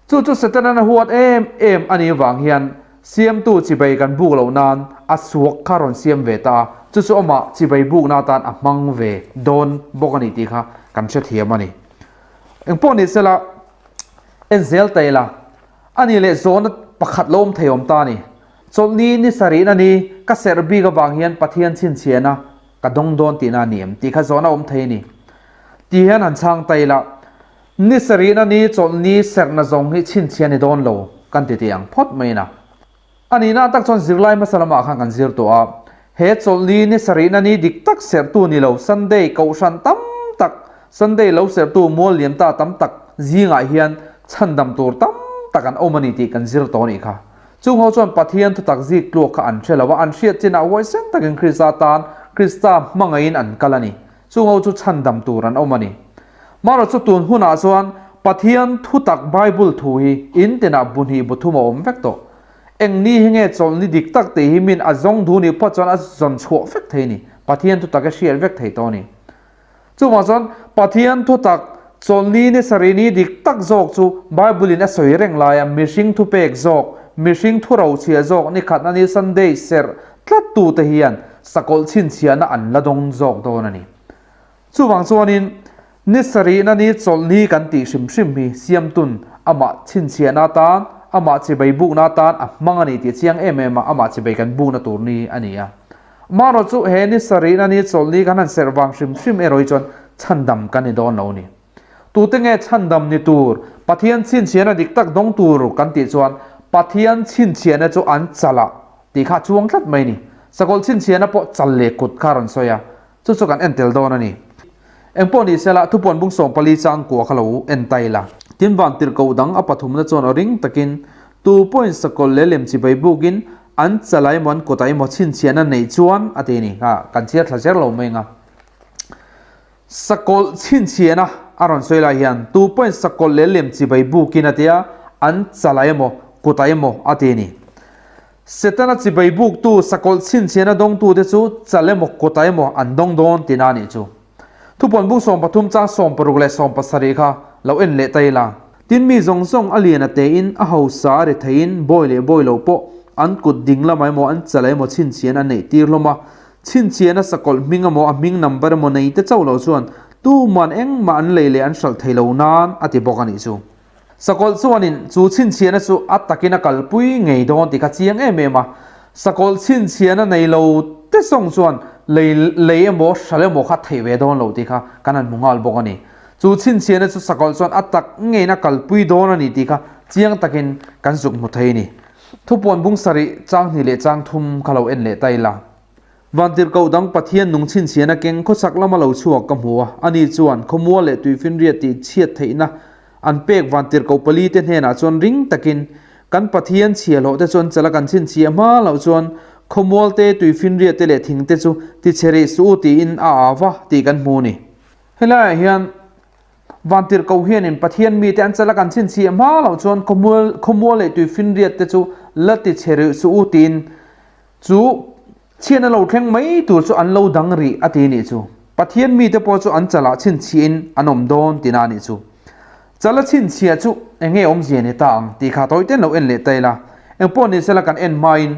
Chu chu Setanan a huat em em a nih vang hian siamtu chibei kan buk loh nan a suak kha rawn siam ve ta a, chu chu amah chibei bukna atan a hmang ve dawn bawk a ni tih kha kan hrethiam a ni. Engpawh ni sela, en zel ta ila, a nih leh zawhna pakhat lo awm thei awm ta a ni. Chawlhni ni sarihna ni ka serh bik avang hian Pathian chhinchhiahna ka dawng dawn tihna a ni em tih kha zawhna awm thei a ni. Ti hian han chhang ta ila, ni sarihna ni chawlhni serhna zawng hi chhinchhiah ni dawn lo kan ti tih ang phawt mai na. A nihna tak chuan zirlai hmasa lamah khan kan zir tawh a, he chawlhni ni sarihna ni dik tak serhtu ni lo Sunday kohhran tam tak, Sunday lo serhtu mual liam ta tam tak zingah hian chhandam tur tam tak an awm a ni tih kan zir tawh a nih kha. Chung ho chuan Pathian thutak zik tluak kha an hre lo a, an hriat chinah huaisen takin Krista tan Krista hmangaihin an kal a ni. Chung ho chu chhandam tur an awm a ni. Marawh chu tun hunah chuan Pathian thutak Bible thu hi in tinah bu hnih bu thum a awm vek tawh. Eng ni hi nge chawlhni dik tak tih hi min a zawng duh nih phawt chuan a zawn chhuah vek thei a ni. Pathian thutak hi hriat vek thei tawh a ni. Chuvang chuan Pathian thutak chawlhni ni sarih ni dik tak zawk chu Bible in a sawi reng laia mihring thupek zawk, mihring thurochhiah zawk ni khatna ni Sunday serh tlat tute hian sakawlh chhinchhiahna an la dawng zawk dawn a ni. Chuvang chuanin ni sarihna ni chawlhni kan tih hrim hrim hi siamtun amah chhinchhiahna atan, amah chibei bukna atan a hmang a ni tih a chiang em em a, amah chibei kan bukna tur ni a ni a. Marawh chu he ni sarihna ni chawlhni kan han serh vang hrim hrim erawh hi chuan chhandam kan ni dawn lo ni. Tute nge chhandam ni tur, Pathian chhinchhiahna dik tak dawng tur kan tih chuan Pathian chhinchhiahna chu an chal a tih kha a chuang tlat mai ni. Sakawlh chhinchhiahna pawh chal leh kut kha a rawn sawi a, chu chu kan en tel dawn a ni. Engpawh ni sela, thupuan bung 14 chang kua kha lo en ta ila. Tin van tirhkoh dang a pathumna chuan aw ring takin tu pawhin sakawlh leh lem chibai bukin an chal a emaw an kut a emaw chhinchhiahna neih chuan a ti a ni. Kha kan chhiar thla zer lo mai ang a. Sakawlh chhinchhiahna a rawn sawi lai hian tu pawhin sakawlh leh lem chibai bukin a tia, an chal a emaw, kut a emaw a ti a ni. Setana chibai buktu sakawlh chhinchhiahna dawngtute chu chal emaw, kut a emaw an dawng dawn tihna a nih chu. Thupuan bung 13 chang 60 leh 70 kha lo en leh ta ila. Tin mi zawng zawng a lian a tein, a hausa a ri theiin, bawi leh bawi lo pawh an kut ding lamah emaw an chal emaw chhinchhiahna an neih tir hlawm a. Chhinchhiahna sakawlh hming emaw a hming number emaw nei te chauh loh chuan tuman engmah an lei leh an hralh thei lo nan a ti bawk a nih chu. Sakawlh chuanin chu chhinchhiahna chu a takin a kalpui ngei dawn tih kha chiang em em a. Sakawlh chhinchhiahna nei lo te zawng chuan lei lei emaw hralh emaw kha theih ve dawn lo tih kha kan han hmu nghal bawk a ni. Chu chhinchhiahna chu sakawlh chuan a tak ngeiin a kalpui dawn a ni tih kha chiang takin kan zuk hmu thei a ni. Thupuan bung sarih chang hnih leh chang thum kha lo en leh ta ila. Vantirhkoh dang Pathian nung chhinchhiahna keng khawchhak lama lo chhuak ka hmu a, ani chuan khawmual leh tuifinriat tih chhiat theihna an pek vantirhkoh pali te hnenah chuan ring takin kan Pathian chhiahhlawh te chuan chala kan chhinchhiah hma loh chuan khawmual te, tuifinriat te leh thing te chu tichhe rih suh u tiin a au va tih kan hmu a ni. Helaiah hian Vantirhkoh hianin Pathian mite an chala kan chhinchhiah hma loh chuan khawmual khawmual leh tuifinriat te chu la tichhe rih suh u tiin chu chhiatna lo thleng mai tur chu an lo dang rih a ti nih chu. Pathian mite pawh chu an chalah chhinchhiahin an awm dawn tina a nih chu. Chala chhinchhiah chu eng nge awmzia ni ta ang tih kha tawite lo en leh ta ila. Engpawh ni sela kan en hmain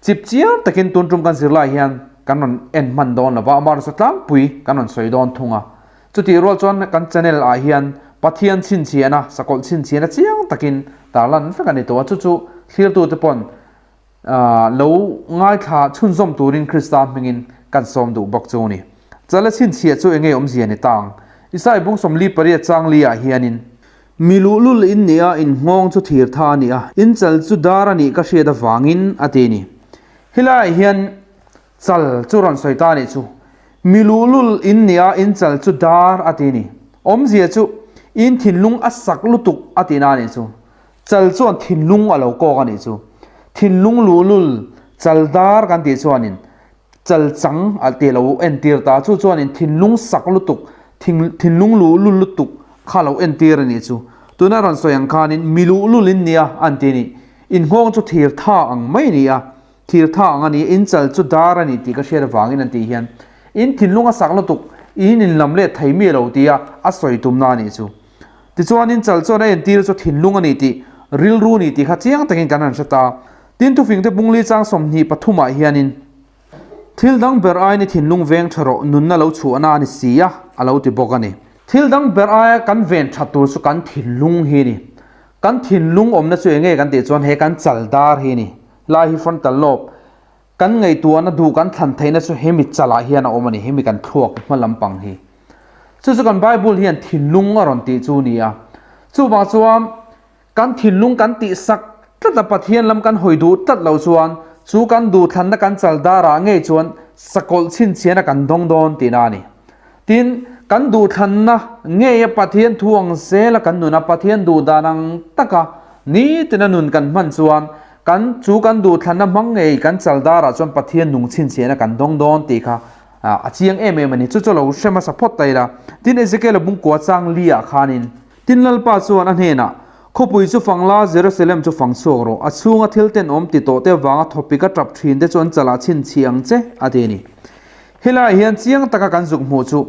chip chiang takin tun tum kan zirlai hian kan rawn en hman dawn lova, amaherawhchu tlangpui kan rawn sawi dawn thung a. Chutih rual chuan kan channel ah hian Pathian chhinchhiahna, sakawlh chhinchhiahna chiang takin tarlan vek a ni tawh a, chu chu thlirtute pawn lo ngaithla chhunzawm turin Krista hmingin kan sawm duh bawk chu a ni. Chala chhinchhiah chu enge awmzia ni ta ang? Isai bung 48 chang li ah hianin. Mi luhlul in nih a, in nghawng chu thir tha a ni a, in chal chu dar a nih ka hriat avangin a ti a ni. Helaiah hian Chal chu rawn sawi ta a nih chu. Mi luhlul in nia in chal chu dar a ti ni. Awmzia chu in thinlung a sak lutuk a tihna a nih chu. Chal chuan thinlung a lo kawk a nih chu. Thinlung luhlul chal dar kan tih chuanin chal chang a tih lo entir ta. Chu chuanin thinlung sak lutuk, thinlung luhlul lutuk kha lo entir a nih chu. Tuna rawn sawi ang khanin mi luhlul in nia an ti ni. In nghawng chu thir tha ang mai a ni a. Thir tha ang a ni, in chal chu dar a ni tih ka hriat avangin an tih hian in thinlung a sak lutuk, in inlam let thei mi lo tia a sawi tumna a nih chu. Tichuan in chal chuan a entir chu thinlung a ni tih, rilru a ni tih kha chiang takin kan han hre ta. Tin thufingte bungli chang 23 ah hianin, Thil dang ber aiin i thinlung veng tha rawh, nunna lo chhuahna a ni si a, a lo ti bawk a ni. Thil dang ber aia kan ven that tur chu kan thinlung hi a ni. Kan thinlung awmna chu enge kan tih chuan he kan chal dar hi a ni. Lai hi frontal lobe kan ngaihtuahna duh kan thlan theihna chu hemi chalah hian a awm a ni, hemi kan thluak hma lampang hi. Chu chu kan Bible hian thinlung a rawn tih chu a ni a. Chuvang chuan kan thinlung kan tih sak tlat a, Pathian lam kan hawi duh tlat lo chuan chu kan duhthlanna kan chal darah ngei chuan sakawlh chhinchhiahna kan dawng dawn tihna a ni. Tin, kan duhthlanna ngeia Pathian thu ang zela kan nun a, Pathian duh dan ang taka nitina nun kan hman chuan kan chu kan duhthlanna hmang ngei kan chal darah chuan Pathian nung chhinchhiahna kan dawng dawn tih kha a chiang em em a ni. Chu chu lo hre hmasa phawt ta ila. Tin, Ezekiel-a bungkua chang li-ah khanin. Tin, Lalpa chuan a hnenah, Khawpui chu fang la, Jerusalem chu fang chhuak rawh, a chhunga thil tenawm ti tawh te avanga thawpik a tap thin te chu an chalah chhinchhiah ang che, a ti a ni. Helaiah hian chiang taka kan zuk hmuh chu,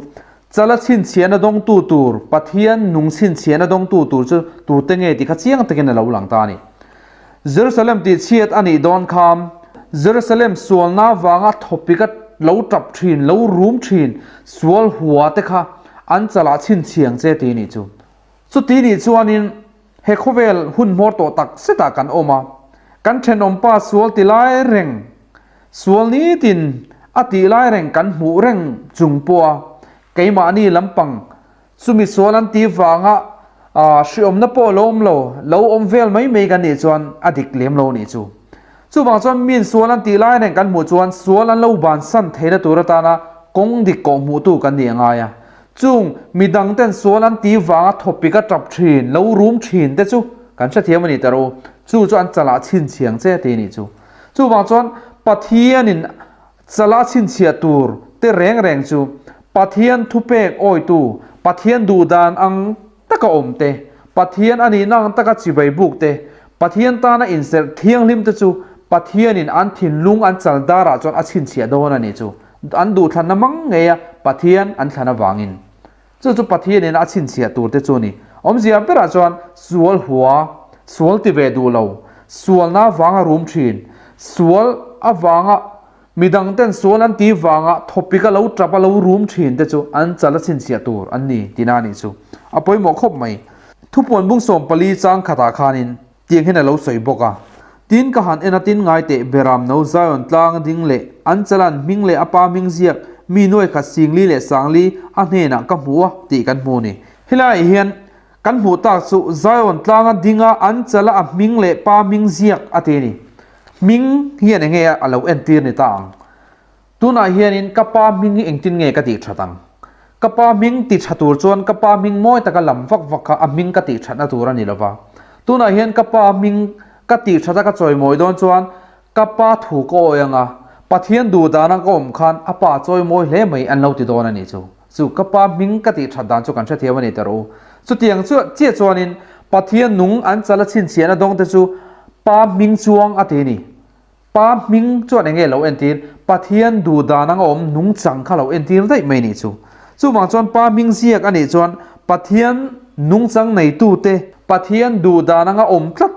Chala chhinchhiahna dawngtu tur, Pathian nung chhinchhiahna dawngtu tur chu tute nge tih kha chiang takin a lo lang ta a ni. Jerusalem tih chhiat a nih dawn kha, Jerusalem sualna avanga thawpika lo tap thin, lo rum thin, sual hua te kha an chalah chhinchhiang che tih a nih chu. Chuti nih chuanin he khawvel hun hmawr tawh tak zetah kan awm a, kan thenawmpa sual ti lai reng, sual nitin A tih lai reng kan hmuh reng chung pawha keimahni lampang chumi sual an tih vanga hriawmna pawh lo awm lo, lo awm vel mai mai kan nih chuan a dik lem lo nih chu. Chuvang chuan miin sual an tih lai reng kan hmuh chuan sual an lo bansan theihna tur atana kawng dik kawh hmuhtu kan nih a ngai a. Chung midang ten sual an tih vanga thawpik a tap thin, lo rum thin te chu kan hrethiam a ni ta rawh u. Chu chu an chalah chhinchhiang che tih a nih chu. Chuvang chuan Pathianin chala chhinchhiah tur te reng reng chu Pathian thupek awitu, Pathian duhdan ang taka awm te, Pathian a nihna ang taka chibai buk te, Pathian tana inserh thianghlim te chu Pathianin an thinlung an chal darah chuan a chhinchhiah dawn a nih chu. An duhthlanna mang ngeia Pathian an thlan avangin. Chu chu Pathianin a chhinchhiah tur te chu a ni. Awmzia berah chuan sual hua, sual ti ve duh lo, sualna avanga rum thin, sual avanga midang ten sual an ti vanga thawpik a lo tap a lo rum thin te chu an chal a chhinchhiah tur an ni tihna a nih chu. A pawimawh khawp mai. Thupuan bung 14 chang khatah khanin tiang hian a lo sawi bawk a. Tin ka han en a tin ngai teh Beram no Zion tlang a ding leh an chalan hming leh a pa hming ziak mi nuai khat singli leh sangli a hnenah ka hmu a tih kan hmu ni. Helaiah hian kan hmuh tak chu Zion tlang a ding a an chala a hming leh pa hming ziak a ti a ni. Hming hian enge a lo entir ni ta ang. Tunah hianin ka pa hming hi engtin nge ka tih that ang? Ka pa hming ti tha tur chuan ka pa hming mawi taka lam vak vak kha a hming ka tih thatna tur a ni lo va. Tunah hian ka pa hming ka tih thata ka chawimawi dawn chuan ka pa thu ka awi ang a, Pathian duh dana ka awm khan a pa chawimawi hle mai an lo ti dawn a nih chu. Chu ka pa hming ka tih that dan chu kan hrethiam a ni ta rawh u. Chutiang chiah chuanin Pathian nung an chala chhinchhiahna dawngte chu pa hming chuang a ti a ni. Pa hming chuan enge lo entir? Pathian duh dan anga awm nungchang kha lo entir daih mai nih chu. Chuvang chuan Pa hming ziak a nih chuan Pathian nungchang neitute, Pathian duh dan anga awm tlat,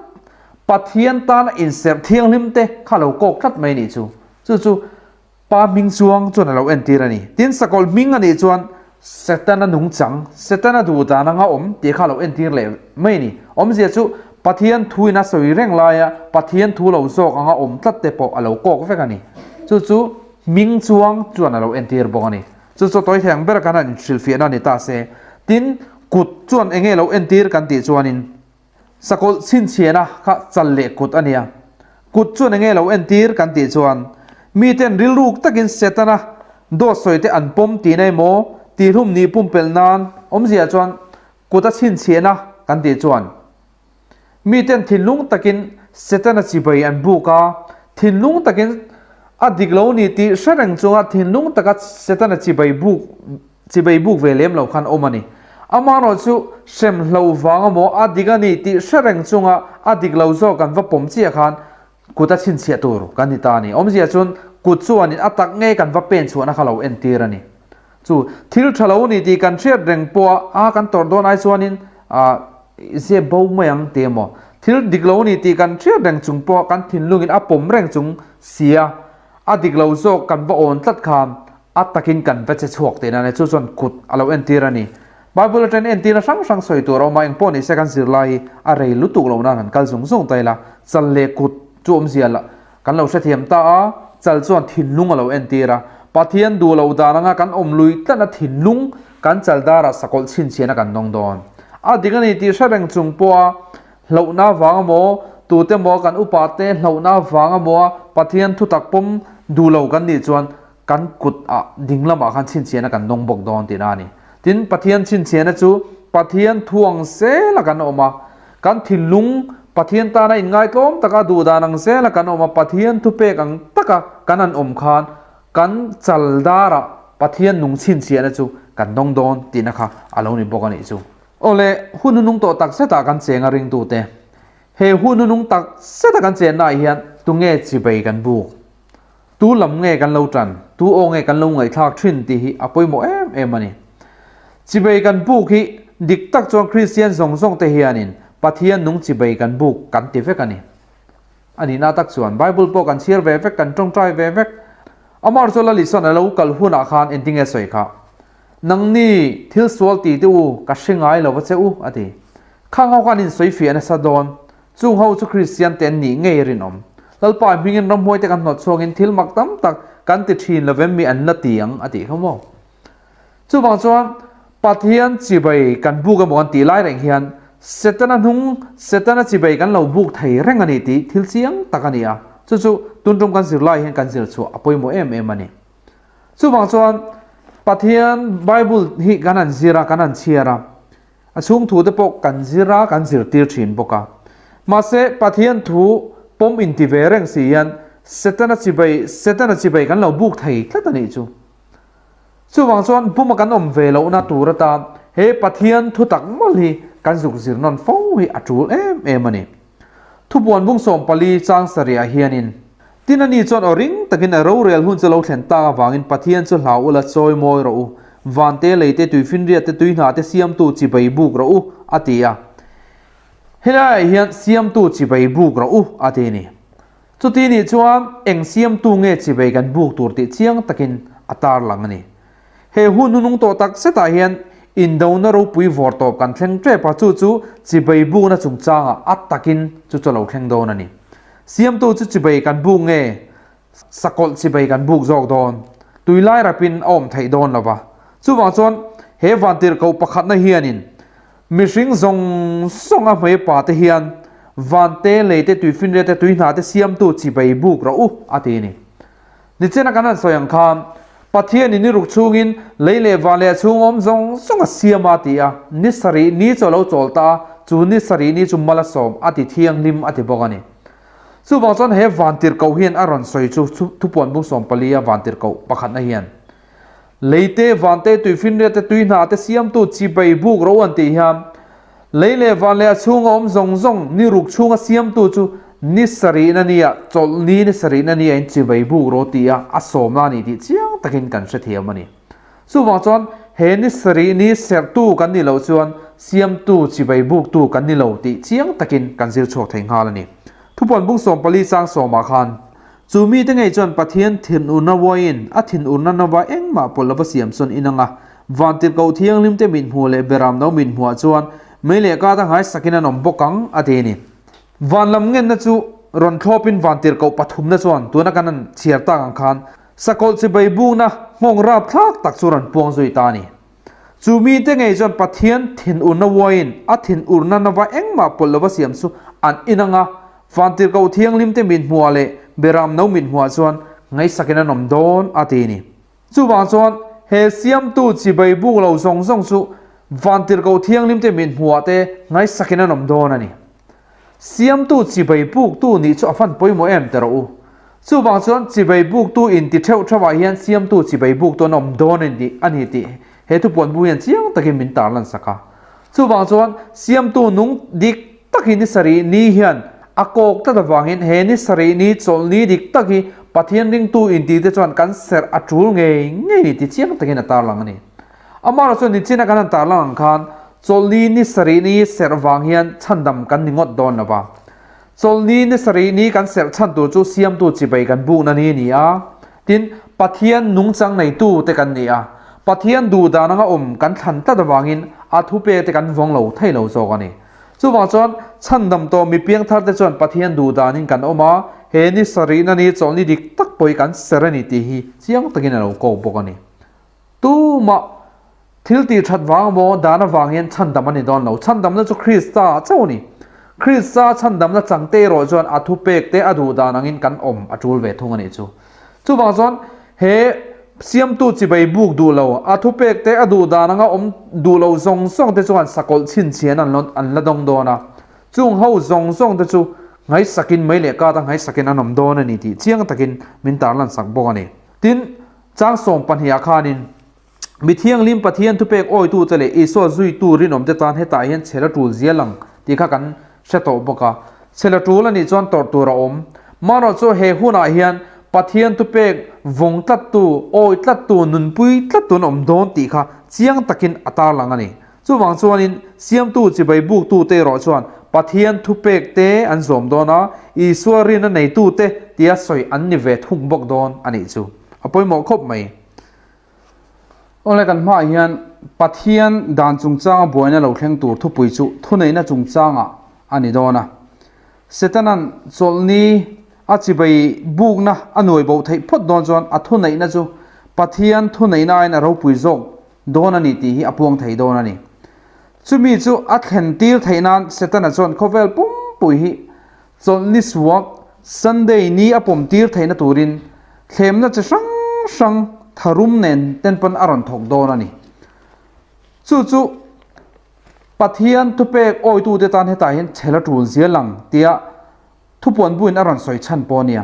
Pathian tana inserh thianghlim te kha lo kawk tlat mai nih chu. Chu chu Pa hming chuang chuan a lo entir a ni. Tin, sakawlh hming a nih chuan Setana nungchang, Setana duh dan anga awm tih kha a lo entir leh mai a ni. Awmzia chu Pathian thuin a sawi reng laia Pathian thu lo zawk anga awm tlat te pawh a lo kawk vek a ni. Chu chu hming chuang chuan a lo entir bawk a ni. Chu chu tawi thei ang ber kan han inhrilhfiahna a ni ta se. Tin, kut chuan eng nge lo entir kan tih chuanin Sakawlh chhinchhiahna kha chal leh kut a nia. Kut chuan enge lo entir kan tih chuan miten rilruk takin Setana dawt sawi te an pawm tihna emaw tihlum nih pumpelh nan awmzia chuan kut a chhinchhiahna kan tih chuan miten thinlung takin Setana chibai an buk a, thinlung takin a dik lo ni tih hre reng chunga thinlung taka Setana chibai buk Chibai buk ve lem lo khan awm a ni. Amaherawh chu hrem hlo vang amaw a dik a ni tih hre reng chunga a dik lo zawk kan va pawm chiah khan kut a chhinchhiah tur kan ni ta a ni. Awmzia chuan kut chuanin a tak nge kan va pen chhuahna kha lo entir a ni. Chu thil tha lo ni tih kan hriat reng pawha a kan tawrh dawn ai chuanin ah zep bo mai ang tih emaw thil dik lo ni tih kan hriat reng chung pawha kan thinlungin a pawm reng chung sia a dik lo zawk kan va awn tlat khan A takin kan va che chhuak tihna a ni, chu chuan kut a lo entir a ni. Bible atangin entirna hrang hrang sawi tur a awm a, engpawh ni se kan zirlai hi a rei lutuk lo nan han kal zung zung ta ila, chal leh kut chu awmzia lah kan lo hrethiam ta a, chal chuan thinlung a lo entir a, Pathian duh loh dan anga kan awm lui tlatna thinlung kan chal darah sakawlh chhinchhiahna kan dawng dawn. A dik a ni tih hre reng chung pawha Hlauhna vang amaw, tute maw kan upa te hlauhna vang amaw Pathian thutak pawm duh lo kan nih chuan kan kut ah ding lamah khan chhinchhiahna kan dawng bawk dawn tihna a ni. Tin, Pathian chhinchhiahna chu Pathian thu ang zela kan awm a, kan thinlung Pathian tana inngaitlawm taka duhdan ang zela kan awm a, Pathian thupek ang taka kan han awm khan kan chal darah Pathian nung chhinchhiahna chu kan dawng dawn tihna kha a lo ni bawk a nih chu. Awle, hun hunung tawh tak zetah kan cheng a ringtute. He hun hunung tak zeta kan chennaah hian tunge chibei kan buk? Tu lam nge kan lo tan? Tu aw nge kan lo ngaihthlak thin tih hi a pawimawh em em a ni. Chibei kan buk hi dik tak chuan Kristian zawng zawng te hianin Pathian nung chibei kan buk kan ti vek a ni. A nihna tak chuan Bible pawh kan chhiar ve vek, kan tawngtai ve vek. Amar chu Lalisana lo kal hunah khan engtinge sawi kha? Nangni thil sual ti te u, ka hre ngai lo va che u, a ti. Khang ho khan insawi fiah nasa dawn. Chung ho chu Kristian te an nih ngei rinawm. Lalpa hmingin ramhuai te kan hnawt chhuangin thil mak tam tak kan ti thin lovem mi an la ti ang a tih kha maw. Chuvang chuan Pathian chibai kan buk emaw kan tih lai reng hian Setana hnung, Setana chibai kan lo buk thei reng a ni tih thil chiang tak a ni a, chu chu tun tum kan zir lai hian kan zir chhuah a pawimawh em em a ni. Chuvang chuan Pathian Bible hi kan han zir a, kan han chhiar a, a chhung thu te pawh kan zir a, kan zirtir thin bawk a. Mahse Pathian thu pawm inti ve reng si hian Setana chibai, Setana chibai kan lo buk thei tlat a nih chu. Chuvang chuan puma kan awm ve lohna tur atan he Pathian thu tak mawlh hi kan zuk zir nawn fo hi a tul em em a ni. Thupuan bung 14 chang sarihah hianin, Tin ani chuan aw ring takin a rorel hun chu lo thlen tak avangin Pathian chu hlau ula chawi mawi rawh u, vante, leite, tuifinriat te, tuihna te siamtu chibai buk rawh u, a ti a. Helaiah hian siamtu chibai buk rawh u, a ti a ni. Chuti nih chuan eng siamtu nge chivei kan buk tur tih chiang takin a tarlang a ni. He hun hnunung tawh tak zetah hian indona ropui vawr tawp kan thleng tep a, chu chu chivei bukna chungchangah a takin chu chu a lo thleng dawn a ni. Siamtu chu chivei kan buk nge sakawlh chivei kan buk zawk dawn? Tui lai rapin a awm theih dawn lo va. Chuvang chuan he vantirhkoh pakhatna hianin Mihring zawng zawng a hmei pa te hian van te, lei te, tuifinria te, tuihna te siamtu chibai buk rawh u, a ti a ni. Nichina kan han sawi ang khan, Pathianin ni ruk chhungin lei leh van leh a chhung awm zawng zawng a siam a ti a, ni sarih ni chu a lo chawl ta a, chu ni sarih ni chu mal a sawm a ti thianghlim a ti bawk a ni. Chuvang chuan he vantirhkoh hian a rawn sawi chu thupuan bung 14 a vantirhkoh pakhatna hian, Lei te, van te, tuifinriat te, tui hna te siamtu chibai buk ro an tih hian lei leh van leh a chhunga awm zawng zawng ni ruk chhunga siamtu chu ni sarihna nia chawlhni ni sarihna nia in chibai buk ro tih a a sawmna a ni tih chiang takin kan hrethiam a ni. Chuvang chuan he ni sarih ni serhtu kan nih loh chuan siamtu chibai buktu kan ni lo tih chiang takin kan zir chhuak thei nghal a ni. Thupuan bung 14 chang sawmah khan Chu mite ngei chuan Pathian thinurna uaiin a thinurna nova engmah pawlh lova siam sawn inang a, Vantirhkoh Thianghlimte mithmuh leh Beramno mithmuhah chuan mei leh kata nghaisakin an awm bawk ang, a ti a ni. Van lam ngenna chu rawn thlawpin Vantirhkoh pathumna chuan tuna kan han chhiar tak ang khan sakawlh chibai bukna nghawng rapthlak tak chu rawn puang zui ta a ni. Chu mite ngei chuan Pathian thinurna uaiin a thinurna nova engmah pawlh lova siam chu an inang a, Vantirhkoh Thianghlimte mithmuhah leh Beramno mithmuhah chuan ngaihsakin an awm dawn a ti a ni. Chuvang chuan he siamtu chibai buk lo zawng zawng chu Vantirhkoh Thianghlimte mithmuhah te ngaihsakin an awm dawn a ni. Siamtu chibai buktu nih chu a fan pawimawh em ti rawh u. Chuvang chuan chibai buktu inti theuh theuhah hian siamtu chibai buktu an awm dawn a ni tih he thupuan bu hian chiang takin min tarlan sak a. Chuvang chuan siamtu nung dik tak hi ni sarih ni hian a kawk tlat avangin he ni sarih ni chawlhni dik tak hi Pathian ringtu inti te chuan kan serh a tul ngei ngei ni ti chiang takin a tarlang a ni. Amaherawh chuan nichina kan han tarlang ang khan chawlhni ni sarih ni serh vang hian chhandam kan ni ngawt dawn lo va. Chawlhni ni sarih ni kan serh chhan tur chu siamtu chibai kan bukna ni a ni a. Tin, Pathian nungchang neitu te kan ni a. Pathian duh dan anga awm kan thlan tlat avangin a thupe te kan vawng lo thei lo zawk a ni. Chuvang chuan chhandam tawh mi piangthar te chuan Pathian duh danin kan awm a, he ni sarihna ni chawlhni dik tak pawh hi kan serh a ni tih hi chiang takin a lo kawk bawk a ni. Tumah thil tih that vang emaw dan avang hian chhandam a ni dawn lo. Chhandamna chu Krista chauh a ni. Krista chhandamna changte erawh chuan a thupek te a duh dan angin kan awm a tul ve thung a nih chu. Chuvang chuan he siamtu chibai buk duh lo, a thupek te a duh dan anga awm duh lo zawng zawng te chuan sakawlh chhinchhian an la dawng dawn a. Chung ho zawng zawng te chu ngaisakin mei leh kata ngaisakin an awm dawn a ni tih chiang takin min tarlan sak bawk a ni. Tin, Chang 12 ah khanin, Mi thianghlim Pathian thupek awitute leh Isua zuitu rinawmte tan hetah hian chhel a tul zial ang tih kha kan hre tawh bawk a. Chhel a tul a nih chuan tawrh tur a awm. Marawh chu he hunah hian Pathian thupek vawng tlattu, awi tlattu, nunpui tlattu an awm dawn tih kha chiang takin a tarlang a ni. Chuvang chuanin siamtu chibai buktute erawh chuan Pathian thupekte an zawm dawn a, Isua rinna neitute tia sawi an ni ve thung bawk dawn a nih chu. A pawimawh khawp mai. Awle kan hmaah hian Pathian dan chungchanga buaina lo thleng tur thupui chu thuneihna chungchangah a ni dawn a. Setana'n chawlhni a chibai bukna a nuai bo theih phawt dawn chuan a thuneihna chu Pathian thuneihna aiin a ropui zawk dawn a ni tih hi a puang thei dawn a ni. Chumi chu a thlen tir theih nan Setana chuan khawvel pumpui hi chawlhni suak Sunday ni a pawm tir theihna turin thlemna chi hrang hrang tharum nen ten pawn a rawn thawk dawn a ni. Chu chu Pathian thupek awitute tan hetah hian chhel a tul zel ang tia Thupuan buin a rawn sawi chhan pawh a nia.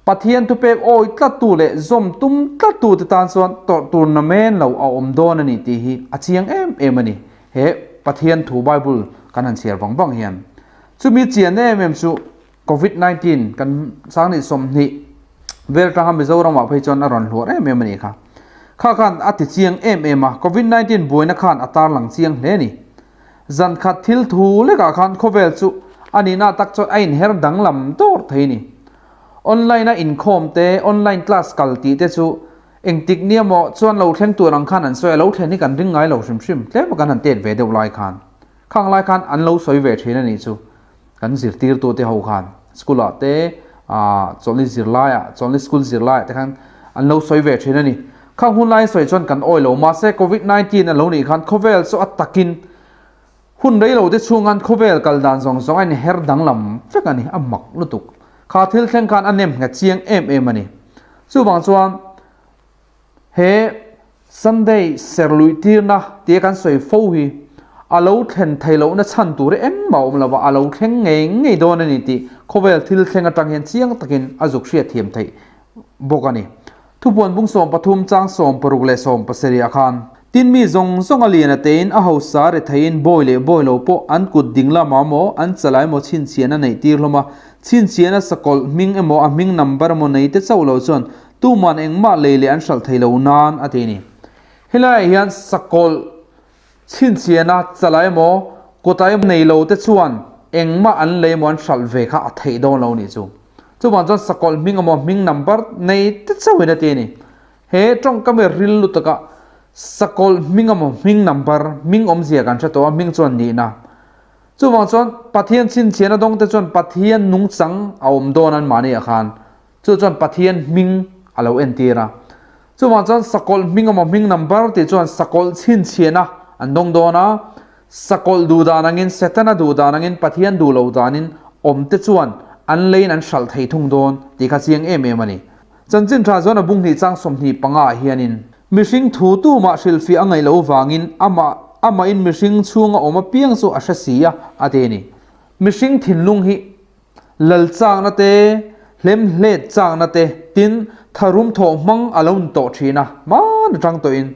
Pathian thupek awi tlattu leh zawm tum tlattute tan chuan tawrh tur namen lo a awm dawn a ni tih hi a chiang em em a ni. He Pathian thu Bible kan han chhiar vang vang hian chumi chian em em chu Covid 19 kan sanghnih 20 vel atanga Mizoramah phei chuan a rawn hluar em em a nih kha. Kha khan a ti chiang em em a, Covid 19 buaina khan a tarlang chiang hle a ni. Zan khat thil thu lekah khan khawvel chu a nihna tak chuan a inher danglam dawr thei a ni. Online a inkhawm te, online class kal tih te chu engtik nia maw chuan lo thleng tur ang khan an sawi a, lo thlen hi kan ring ngai lo hrim hrim, tlem a kan han tet ve deuh lai khan. Khang lai khan an lo sawi ve thin a nih chu kan zirtirtute ho khan school ah te ah chawlhni zirlai ah chawlhni school zirlai ah te khan an lo sawi ve thin a ni. Khang hun laiin sawi chuan kan awi lo mahse covid 19 a lo nih khan khawvel chu a takin hun rei lo te chhung khan khawvel kal dan zawng zawng a inher danglam vek a ni a mak lutuk. Kha thil thleng khan a nem nghet chiang em em a ni. Chuvang chuan He Sunday serluih tirna tia kan sawi fo hi a lo thlen thei lohna chhan tur hi engmah a awm lo va, a lo thleng ngei ngei dawn a ni tih khawvel thil thleng atang hian chiang takin a zuk hriat thiam theih bawk a ni. Thupuan bung 13 chang 60 leh 17 ah khan tin mi zawng zawng a lian a tein a hausa retheiin bawi leh bawi lo pawh an kut ding lamah emaw an chalai emaw chhinchhiahna neih tir hlawm a, chhinchhiahna sakawlh hming emaw a hming number emaw nei te chauh lo chuan Tuman engmah lei leh an hralh thei lo nan a ti a ni. Helaiah hian sakawlh chhinchhiahna chala emaw kawta emaw nei lo te chuan engmah an lei emaw an hralh ve kha a theih dawn lo nih chu. Chuvang chuan sakawlh hming emaw hming number nei te chauhin a ti a ni. He tawngkam hi ril lutuk a, sakawlh hming emaw hming number, hming awmzia kan hre tawh a, hming chuan nihna. Chuvang chuan Pathian chhinchhiahna dawng te chuan Pathian nungchang a awm dawn an mahni ah khan. Chu chuan Pathian hming a lo entir a. Chuvang chuan sakawlh hming emaw hming number tih chuan sakawlh chhinchhiahna an dawng dawn a. Sakawlh duh dan angin, Setana duh dan angin, Pathian duh lo danin awm te chuan an leiin an hralh thei thung dawn tih kha chiang em em a ni. Chanchin tha chuan a bung hnih chang 25 ah hianin, Mihring thu tumah hrilhfiah a ngaih loh vangin amah amahin mihring chhunga awm apiang chu a hre si a, a ti a ni. Mihring thinlung hi Lal chakna te, hlemhlet chakna te, tin, tharum thawh hmang a lo ni tawh thin a, hman atang tawhin.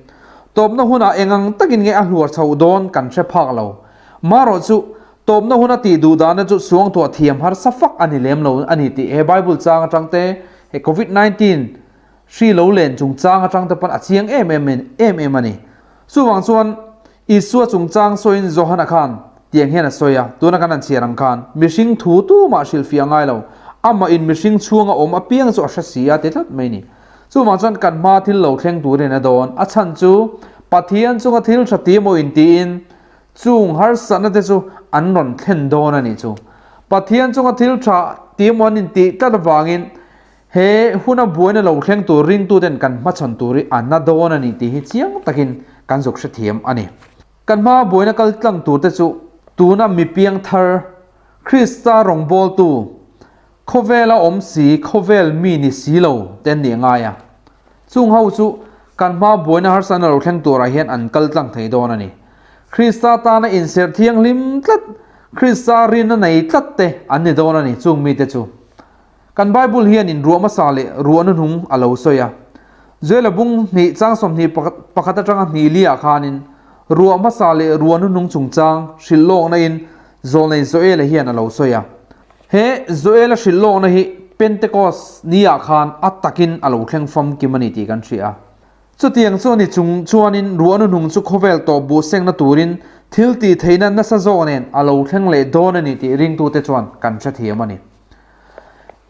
Tawpna hunah eng ang takin nge a hluar chhoh dawn kan hre phak lo. Marawh chu, tawpna huna tih duh dahna chu suangtuah thiam harsa fak a ni lem lo a ni tih he Bible chang atang te, he Covid 19 hri lo len chungchang atang te pawn a chiang em em em em a ni. Chuvang chuan Isua chungchang sawiin Johana khan tiang hian a sawi a, tuna kan han chhiar ang khan, Mihring thu tumah hrilhfiah ngai lo, amahin mihring chhunga awm apiang chu a hre si a ti tlat mai ni. Chuvang chuan kan hma thil lo thleng turin a dawn, a chhan chu Pathian chunga thil tha ti emaw intiin chung harsatna te chu an rawn thlen dawn a nih chu. Pathian chunga thil tha ti emaw an intih tlat avangin He huna buaina lo thleng tur ringtuten kan hmachhawn tur hi a na dawn a ni tih hi chiang takin kan zuk hrethiam a ni. Kan hmaa buaina kal tlang turte chu tuna mi piang thar, Krista rawngbawltu, khawvela awm si, khawvel mi ni si lo te an nih ngai a. Chung ho chu kan hmaa buaina harsatna lo thleng turah hian an kal tlang thei dawn a ni. Krista tana inserh thianghlim tlat, Krista rinna nei tlat te an ni dawn a ni chung mite chu. Kan Bible hian in ruah hmasa leh ruah hnuhnung a lo sawi a. Joela bung hnih chang 21 atanga hnih li ah khanin ruah hmasa leh ruah hnuhnung chungchang hrilh lawkna in Zawlnei Joela hian a lo sawi a. He Joela hrilh lawkna hi Pentecost ni ah khan a takin a lo thleng famkim a ni tih kan hria a. Chutiang chu a ni chung chuanin ruah hnuhnung chu khawvel tawp buh sengna turin thil tih theihna nasa zawk nen a lo thleng leh dawn a ni tih ringtute chuan kan hrethiam a ni.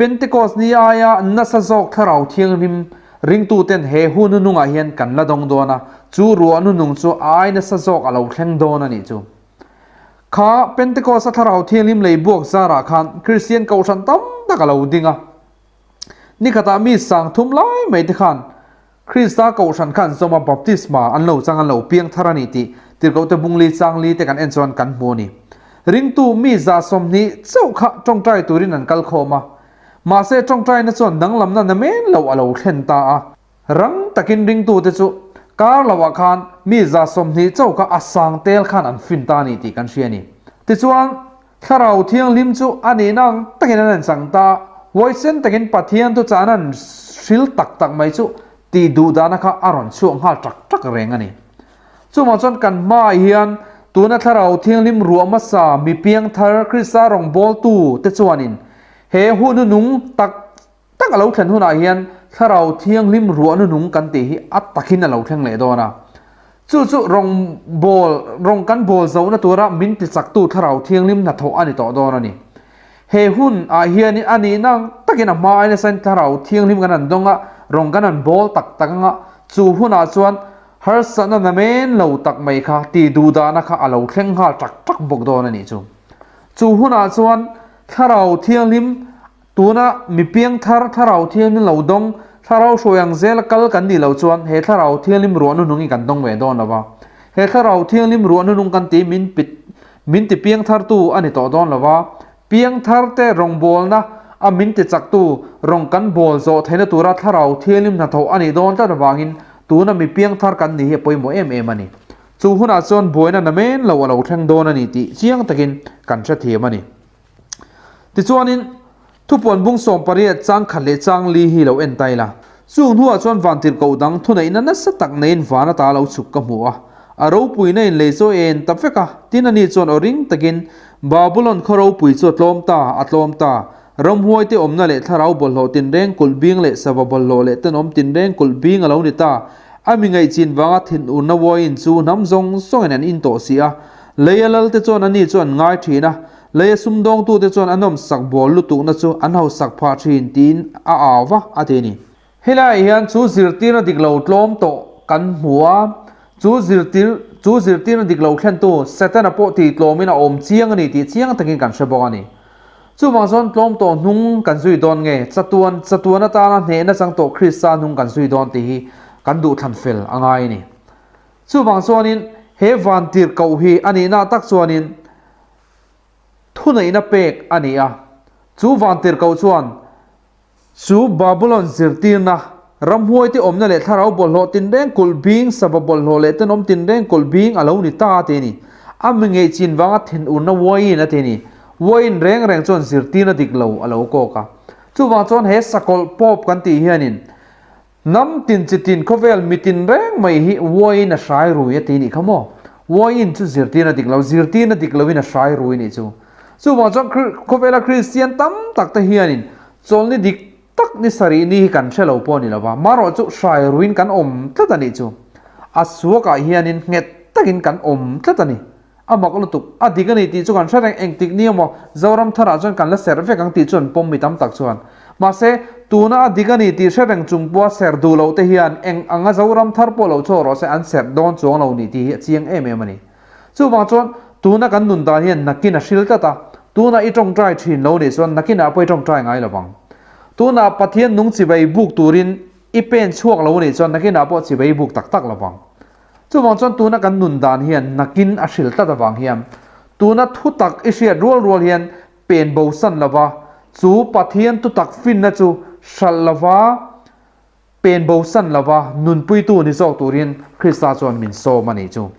Pentecost ni aia nasa zawk Thlarau Thianghlim ringtuten he hun hnuhnungah hian kan la dawng dawn a, chu ruah hnuhnung chu a ai nasa zawk a lo thleng dawn a nih chu. Kha Pentecost-a Thlarau Thianghlim lei buak zarah khan Kristian kohhran tam tak a lo ding a. Nikhatah mi 3000 lai mai te khan Krista kohhran khan zawma baptisma an lo chang an lo piang thar a ni tih Tirhkohte bungli changli te kan en chuan kan hmu a ni. Ringtu mi 20 chauh kha tawngtai turin an kal khawm a. Mahse tawngtaina chuan danglamna namen lo a lo thlen ta a. Rang takin ringtute chu kar loah khan mi 20 chauh kha a sang tel khan an fin ta a ni tih kan hria a ni. Tichuan, Thlarau Thianghlim chu a nihna ang takin an han chang ta a, huaisen takin Pathian thu chah an han hril tak tak mai chu tih duh dahna kha a rawn chhuak nghal tak tak reng a ni. Chuvang chuan kan hmaah hian tuna Thlarau Thianghlim ruah hmasa mi piangthar Krista rawngbawltu te chuanin he hun nung tak tak a lo thlen hunah hian Thlarau Thianghlim ruah nunung kan tih hi a takin a lo thleng leh dawn a. Chu chu rawng bawl, rawng kan bawl zohna tura min tichaktu Thlarau Thianghlim hnathawh a ni tawh dawn a ni. He hun ah hianin a nihna ang takin a hma aina sain Thlarau Thianghlim kan han dawng a, rawng kan han bawl tak tak ang a, chu hunah chuan harsatna namen lo tak mai kha tih duhdahna kha a lo thleng nghal tak tak bawk dawn a nih chu. Chu hunah chuan Thlarau Thianghlim Tuna mi piangthar Thlarau Thianghlim lo dawng, Thlarau hruai ang zela kal kan nih loh chuan he Thlarau Thianghlim ruah nunung hi kan dawng ve dawn lo va. He Thlarau Thianghlim ruah nunung kan tih min pit min ti piangthartu a ni tawh dawn lo va. Piangtharte rawngbawlna a min ti chaktu rawng kan bawl zawh theihna tura Thlarau Thianghlim hnathawh a nih dawn tlat avangin tuna mi piangthar kan nih hi a pawimawh em em a ni. Chu hunah chuan buaina namen lo a lo thleng dawn a ni tih chiang takin kan hrethiam a ni. Tichuanin, thupuan bung 18 chang khat leh chang li hi lo en ta ila. Chung hnuah chuan vantirhkoh dang thuneihna nasa tak neiin van ata lo chhuk ka hmu a. A ropuina in lei chaw en ta vek a, tin ani chuan aw ring takin, Babulon khaw ropui chu a tlawm ta, a tlawm ta. Ramhuai te awmna leh thlarau bawlhhlawh tinreng kulh bing leh sava bawlhhlawh leh tenawm tinreng kulh bing a lo ni ta. A mi ngaihchin vanga thinurna uaiin chu hnam zawng zawngin an in tawh si a. Leia lalte chuan ani chu an ngai thin a, leia sumdawngtute chuan a nawmsak bawl lutukna chu an hausak phah thin tiin a au va a ti a ni. Helaiah hian chu zirtirna dik lo tlawm tawh kan hmu a, chu zirtir chu zirtirna dik lo thlentu Setana pawh tih tlawmin a awm chiang a ni tih chiang takin kan hre bawk a ni. Chuvang chuan tlawm tawh hnung kan zui dawn nge, chatuan chatuan atana hnehna chang tawh Krista hnung kan zui dawn tih hi kan duhthlan fel a ngai a ni. Chuvang chuanin he vantirhkoh hi a nihna tak chuanin thuneihna pek a ni a. Chu vantirhkoh chuan chu Babulon zirtirna, ramhuaite awmna leh thlarau bawlhhlawh tinreng kulh bing, sava bawlhhlawh leh tenawm tinreng kulh bing a lo ni ta a ti a ni. A mi ngeihchin vanga thinurna uaiin a ti a ni. Uaiin reng reng chuan zirtirna dik lo a lo kawk a. Chuvang chuan he sakawlh pawp kan tih hianin Hnam tin chi tin khawvel mi tin reng mai hi uaiin a hrai rui a ti nih kha maw? Uaiin chu zirtirna dik lo, zirtirna dik loin a hrai rui nih chu. Chuvang chuan khawvela Kristian tam tak te hianin chawlhni dik tak ni sarih ni hi kan hre lo pawh a ni lo va, marawh chu hrai ruiin kan awm tlat a nih chu. A suakah hianin nghet takin kan awm tlat a ni. A mak lutuk, a dik a ni tih chu kan hre reng, engtik ni emaw Zoram tharah chuan kan la serh vek ang tih chu an pawm mi tam tak chuan. Mahse, tuna a dik a ni tih hre reng chung pawha serh duh loh te hian eng anga Zoram thar pawh lo chhuak rawh se an serh dawn chuang lo ni tih hi a chiang em em a ni. Chuvang chuan tuna kan nun dan hian nakin a hril tlat a, tuna i tawngtai thin lo nih chuan nakinah pawh i tawngtai ngai lo vang. Tuna Pathian nung chivei buk turin i pen chhuak lo nih chuan nakinah pawh chivei buk tak tak lo vang. Chuvang chuan tuna kan nun dan hian nakin a hril tlat avang hian tuna thutak i hriat rual rual hian pen bosan lova, chu Pathian thutak finna chu hralh lova, pen bosan lova nunpuitu ni zawk turin Krista chuan min sawm a nih chu.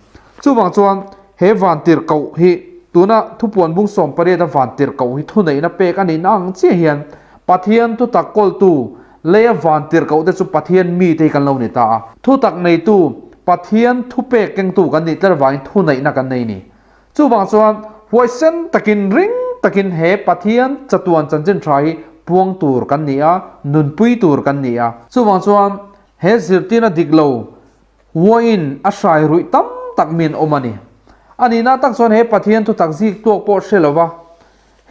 Chuvang chuan he vantirhkoh hi tuna thupuan bung 18 a vantirhkoh hi thuneihna pek a nihna ang chiah hian Pathian thutak kawltu Leia vantirhkoh te chu Pathian mite hi kan lo ni ta a. Thutak neitu, Pathian thupek kengtu kan nih tler vangin thuneihna kan nei ni. Chuvang chuan huaisen takin ring takin he Pathian chatuan chanchin tha hi puang tur kan ni a, nunpui tur kan ni a. Chuvang chuan he zirtirna dik lo uaiin a hrai ruih tam tak min awm a ni. A nihna tak chuan he Pathian thutak zik tuak pawh hre lova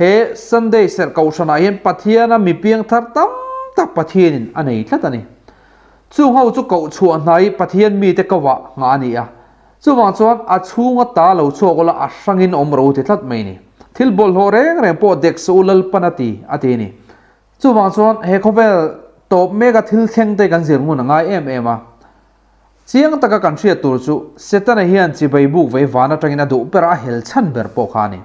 He Sunday serh kohhranah hian Pathiana mi piangthar tam tak Pathianin a nei tlat a ni. Chung ho chu koh chhuah hnai Pathian mite kovah nghah a ni a. Chuvang chuan a chhunga ta lo chhuak ula a hrangin awm ro ti tlat mai a ni. Thil bawlhhlawh reng reng pawh dek suh u Lalpan a ti, a ti a ni. Chuvang chuan he khawvel. tawp meka thil thleng te kan zir ngun a ngai em em a. Chiang taka kan hriat tur chu Setana hian chibai buk vei van atangin a duh ber a, a hel chhan ber pawh kha a ni.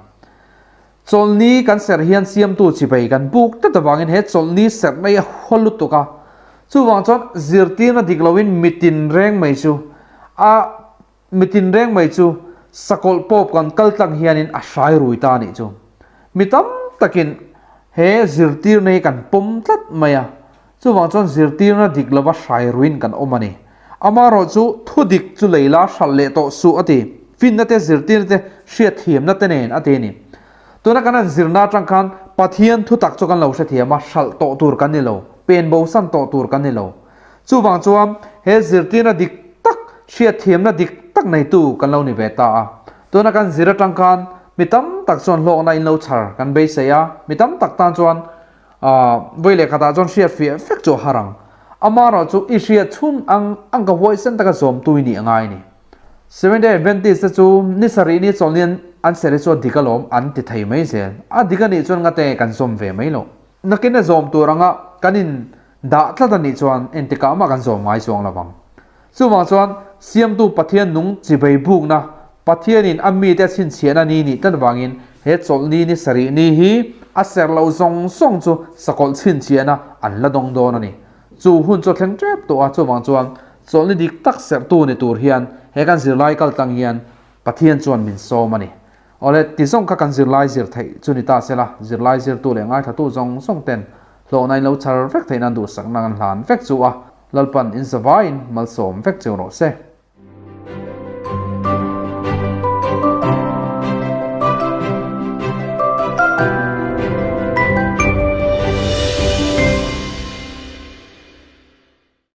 Chawlhni kan serh hian siamtu chibai kan buk tlat avangin he chawlhni serhna hi a hua lutuk a, chuvang chuan zirtirna dik loin mitin reng mai chu a mitin reng mai chu sakawlh pawp kan kal tlang hianin a hrai rui ta a nih chu. Mi tam takin he zirtirna hi kan pawm tlat mai a, chuvang chuan zirtirna dik lova hrai ruiin kan awm a ni. Amaherawh chu thu dik chu lei la hralh leh tawh suh a ti. Finna te zirtirna te hriatthiamna te nen a ti a ni. Tuna kan han zirna atang khan Pathian thu tak chu kan lo hrethiam a, hralh tawh tur kan ni lo, pen bosan tawh tur kan ni lo. Chuvang chuan he zirtirna dik tak, hriatthiamna dik tak neitu kan lo ni ve ta a. Tuna kan zir atang khan mi tam tak chuan hlawkna in lo chhar kan beisei a, mi tam tak tan chuan vawi leh khatah chuan hriat fiah vek chu a har ang. Amaherawh chu i hriat chhun ang ang ka huaisen taka zawmtu i nih a ngai a ni. Seventh Day Adventist te chu ni sarih ni chawlhnian an serh hi chu a dik alawm an ti thei mai zel. A dik a nih chuan ngate kan zawm ve mai loh. Nakin a zawm tur anga kan in dah tlat a nih chuan entikah mah kan zawm ngai chuang lo vang. Chuvang chuan Siamtu Pathian nung chibei bukna, Pathianin a mite a chhinchhiahna ni nih tlat vangin he chawlhni ni sarih ni hi a ser lo zawng zawng chu sakawlh chhinchhiahna an la dawng dawn a ni. Chu hun chu a thleng tep tawh a, chuvang chuan chawlhni dik tak serhtu ni tur hian he kan zirlai kal tlang hian Pathian chuan min sawm a ni. Awle, ti zawng kha kan zirlai zir theih chu ni ta sela, zirlai zirtu leh ngaithlatu zawng zawng ten hlawhna in lo chhar vek theih nan duhsakna kan hlan vek chu a, Lalpan in zavaiin malsawm vek cheu rawh se.